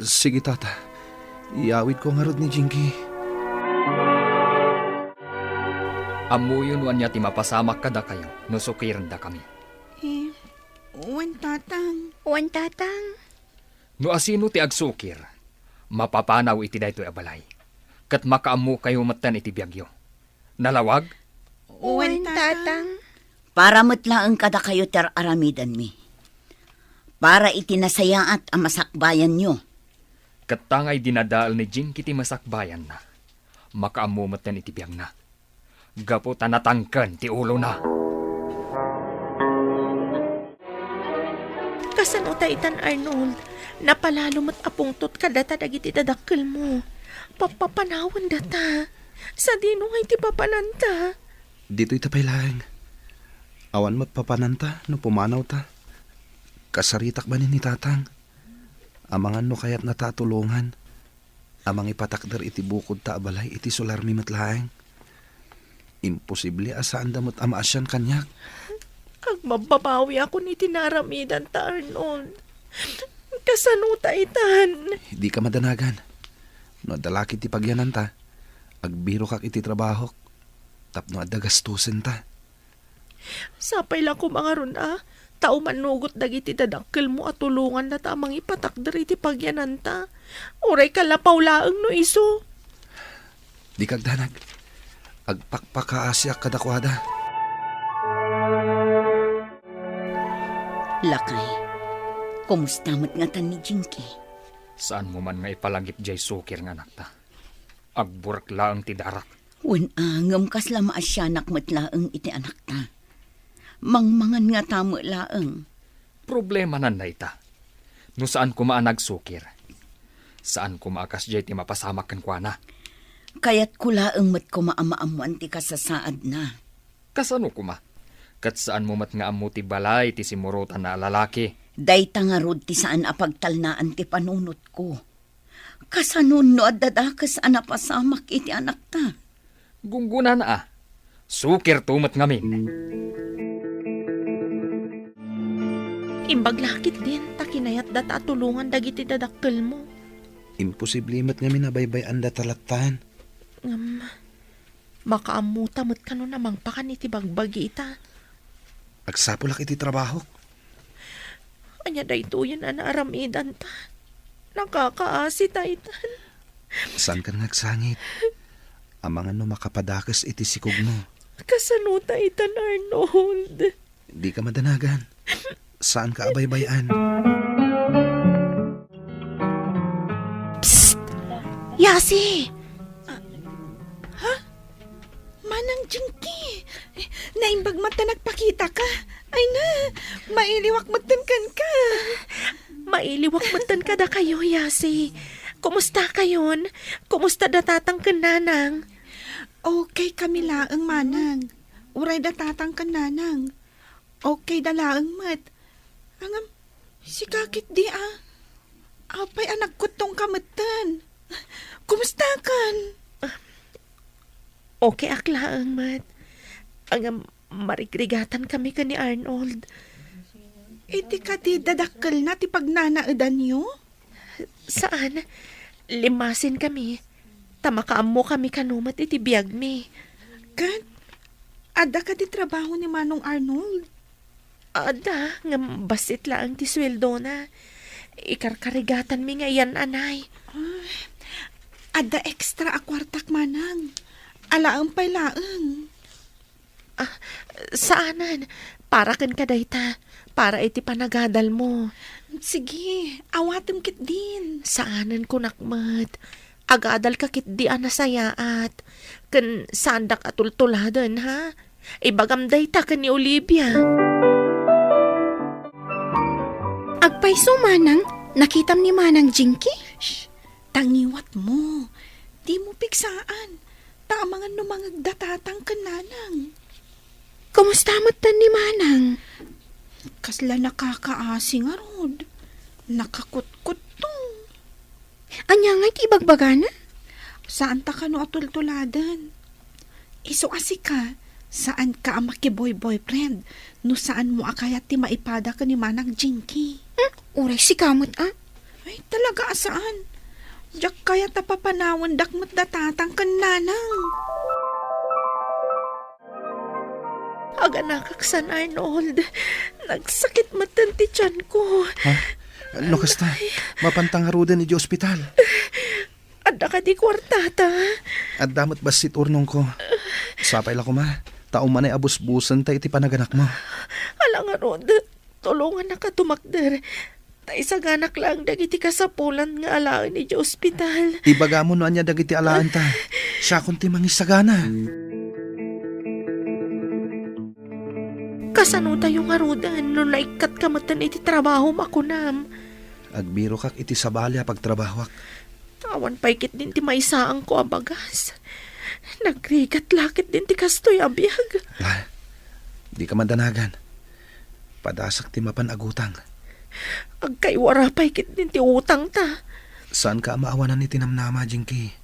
Sige, Tata. Iyawidko ngarud ni Jinky. Ammoyo no ania ti mapasamak kadakayo no sukirendakami. Eh, wen, Tatang. Wen, Tatang. No asino ti agsukir, mapapanaw iti daytoy a balay, ket makaammokayo metten iti biagyo. Nalawag? Wen, Tatang. Para met laeng kadakayo ti ar-aramidanmi. Para iti nasayaat a masakbayanyo. Ket tangay dinadael ni Jinky ti masakbayanna, makaammo metten iti biagna. Gapu ta natangken ti ulona. Kasano ta itan, Arnold? Napalalo met a pungtot kadata dagiti dadakkelmo. Papapanawendata. Sadino ngay ti papananta? Ditoy ta pay laeng. Awan met papananta no pumanawta. Kasaritak manen ni Tatang. Amangan no kayatnata a tulongan a mangipatakder iti bukodta a balay iti solarmi met laeng. Imposible a saanda met a maasian kaniak. Agmabbabawiakon iti naaramidanta, Arnold. Kasano ta itan? Dika madanagan. No adda la ketdi pagyananta, agbirokak iti trabahok tapno adda gastosenta. Sapay la koma ngarud a, ta umanugot dagiti dadakkelmo a tulongannata a mangipatakder iti pagyananta. Uray kallapaw laeng no isu. Dika agdanag. Agpakpakaasiak kadakuada. Lakay, kumusta met ngatan ni Jinky? Saanmo man nga ipalagip diay sukir nga anakta. Agburek laeng ti darak. Wen a, ngem kasla maasianak met laeng iti anakta. Mangmangan ngata met laeng. Problemanan dayta. No saan koma a nagsukir, saan koma a kasdiay ti mapasamak kenkuana. Kayatko laeng met koma a maammoan ti kasasaadna. Kasano koma? Ket saanmo met nga ammo ti balay ti simmurotanna a lalaki. Dayta ngarud ti saan a pagtalnaan ti panunotko. Kasano no adda dakes a napasamak iti anakta? Gunggonana a. Sukirto met ngamin. Imbag la ketdin ta kinayatdata a tulongan dagiti dadakkelmo. Imposible met ngamin a baybay-andata lattan. Ngem, makaammota met kano a mangpakan iti bagbagita. Agsapulak iti trabahok. Ania daytoyen a naaramidanta? Nakakaasi ta itan. Saankan nga agsangit. Amangan no makapadakes iti sikogmo. Kasano ta itan, Arnold? Dika madanagan. Saanka a baybay-an. Psst! Yasi! Ha? Manang Jinky! Naimbag met ta nagpakitaka. Ay na, mailiwak metten kenka. Mailiwak metten kadakayo, Yasi. Kumusta kayon? Kumusta da tatang ken nanang? Okay kami laeng, manang. Uray da tatang ken nanang. Okay da laeng met. Ngem, sika ketdi a. Apay a nagkuttongka metten? Kumustakan? Okay ak laeng met. Ngem, marigrigatan kami ken ni Arnold. Iti kadi dadakkelna ti pagnanaedanyo? Saan. Limmasin kami. Ta makaammo kami kano met iti biagmi. Ket, adda kadi trabaho ni Manong Arnold? Adda, ngem bassit laeng ti sueldona. Ikarkarigatanmi nga iyan-anay. Ah, adda extra a kuartak, manang. Alaem pay laeng. Ah, saanen. Para kenka dayta. Para iti panagadalmo. Sige, awatem ketdin. Saanen, kunak met. Agadalka ketdi a nasayaat. Ken saandak a tultuladen, ha? Ibagam dayta ken ni Olivia. Agpayso, manang, nakitam ni Manang Jinky? Shh! Tangiwatmo. Dimo pigsaan. Ta amangan no mangegda tatang ken nanang. Kumusta metten ni Manang? Kasla nakakaasi ngarud. Nakakutkuttong. Ania ngay ti ibagbagana? Saanta kano a tultuladen. Isu a sika, saanka a makiboy-boyfriend no saanmo a kayat ti maipada ken ni Manang Jinky. Hmm? Uray sika met a. Ay, talaga a saan. Diak kayat a papanawendak met da tatang ken nanang. Aganakak san, Arnold. Nagsakit metten ti tianko. Ha? No kasta, mapanta ngaruden iti ospital. Adda kadi kuartata? Adda met bassit urnongko. Sapay la koma, ta ummanay a busbusenta iti panaganakmo. Ala ngarud, tulongannaka a tumakder. Ta isaganak laeng dagiti kasapulan nga alaen iti ospital. Ibagamo no ania dagiti alaenta. Siakon ti mangisagana. Kasanotayo ngaruden no naikkatka metten iti trabahom a kunam? Agbirokak iti sabali a pagtrabahoak. Awan pay ketdin ti maisaangko a bagas. Nagrigat la ketdin ti kastoy a biag. La, dika madanagan. Padasak ti mapan agutang. Agkaywara pay ketdin ti utangta. Saanka a maawanan iti namnama, Jinky.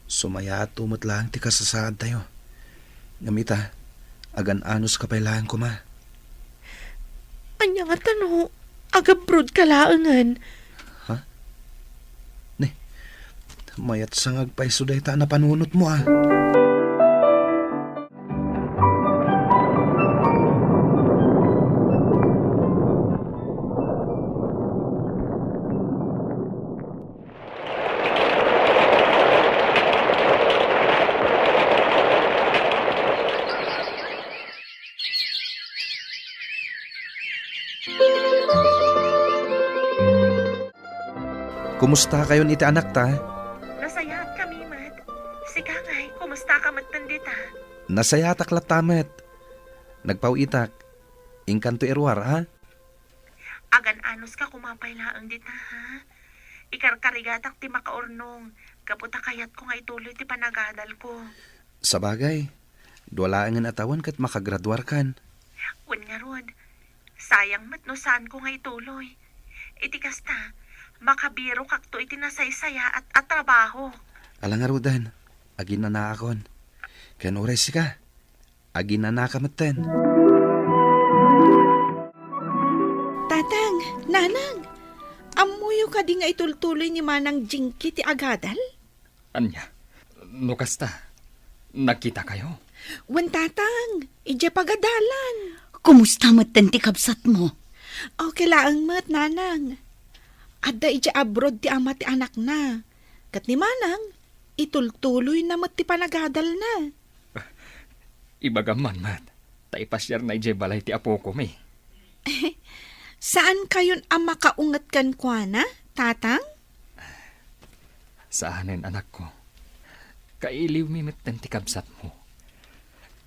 Sumayaatto met laeng ti kasasaadtayo. Ngem ita, agan-anuska pay laeng koma. Ania ngata no agabrodka laengen? Ha? Ne, mayat sa nga agpayso dayta a napanunotmo, a. Kumusta kayon iti anakta? Nasayaat kami met. Sika ngay, kumusta ka met dita? Nasayaatak latta met. Nagpaw-itak. Inkanto iruar, a? Agan-anuska koma pay laeng dita, ha? Ikarkarigatak ti makaurnong, gapu ta kayatko nga ituloy ti panagadalko. Sabagay, dua laengen a tawen ket makagraduarkan. Wen ngarud, sayang met no saanko nga ituloy. Iti kasta, makabirokakto iti nasaysayaat a trabaho. Ala ngaruden, aginanaakon. Ken uray sika, aginanaka metten. Tatang, Nanang, ammoyo kadi nga itultuloy ni Manang Jinky ti agadal? Ania? No kasta, nagkitakayo? Wen, Tatang, idiay pagadalan. Kumusta metten ti kabsatmo? Okay laeng met, Nanang. Adda idiay abroad ti ama ti anakna. Ket ni Manang, itultuloyna met ti panagadalna. Ibagam man met. ta ipasiarna idiay balay ti apokomi. Saan kayon a makaunget kenkuana, Tatang? Saanen, anakko. Kailiwmi metten ti kabsatmo.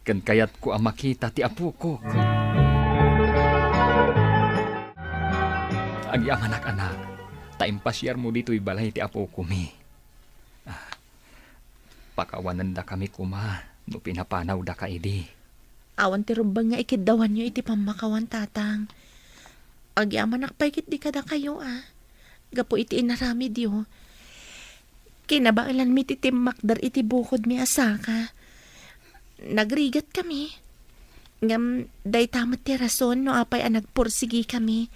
Ken kayatko a makita ti apokok. Agyamanak, anak, ta impasiarmo ditoy balay ti apokomi. Ah, pakawanendakami koma no pinapanawdaka idi. Awan ti rumbeng nga ikiddawanyo iti pammakawan, Tatang. Agyamanak pay ketdi kadakayo, a, gapu iti inaramidyo. Kinabaelanmi ti timmakder iti bukodmi a saka. Nagrigatkami. Ngem dayta met ti rason no apay a nagpursigikami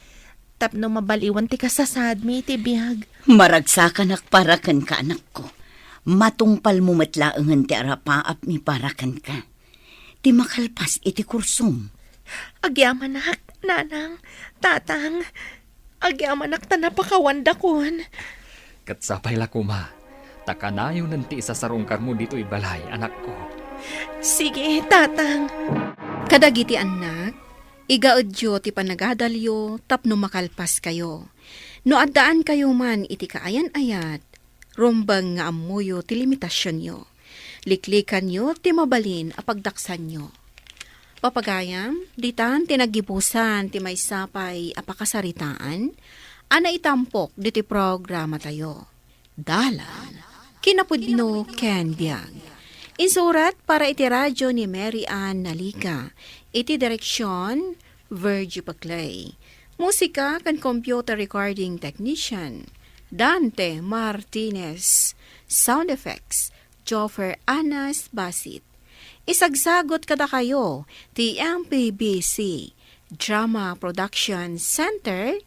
tapno mabaliwan ti kasasaadmi iti biag. Maragsakanak para kenka, anakko. Matungpalmo met laengen ti arapaapmi para kenka. Ti makalpas iti kursom. Agyamanak, Nanang, Tatang. Agyamanak ta napakawandakon. Ket sapay la koma, ta kanayonen ti isasarungkarmo ditoy balay, anakko. Sige, Tatang. Kadagiti annak, igaedyo ti panagadalyo tapno makalpaskayo. No addaankayo man iti kaayan-ayat, rumbeng nga ammoyo ti limitasionyo. Liklikanyo ti mabalin a pagdaksanyo. Papagayam, ditan ti naggibusan ti maysa pay a pakasaritaan a naitampok ditoy programatayo. Dalan, kinapudno ken biag. Insurat para iti radyo ni Mary Ann Nalica. Iti direksion, Virgie Paclay. Musika ken computer recording technician, Dante Martinez. Sound effects, Joffer Anas Basit. Isagsagot kadakayo ti M P B C Drama Production Center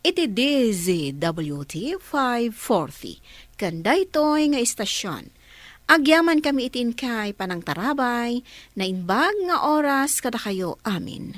iti D Z W T five forty. Ken daytoy nga istasyon, agyamankami iti inkay panangtarabay, naimbag nga oras kadakayo amin.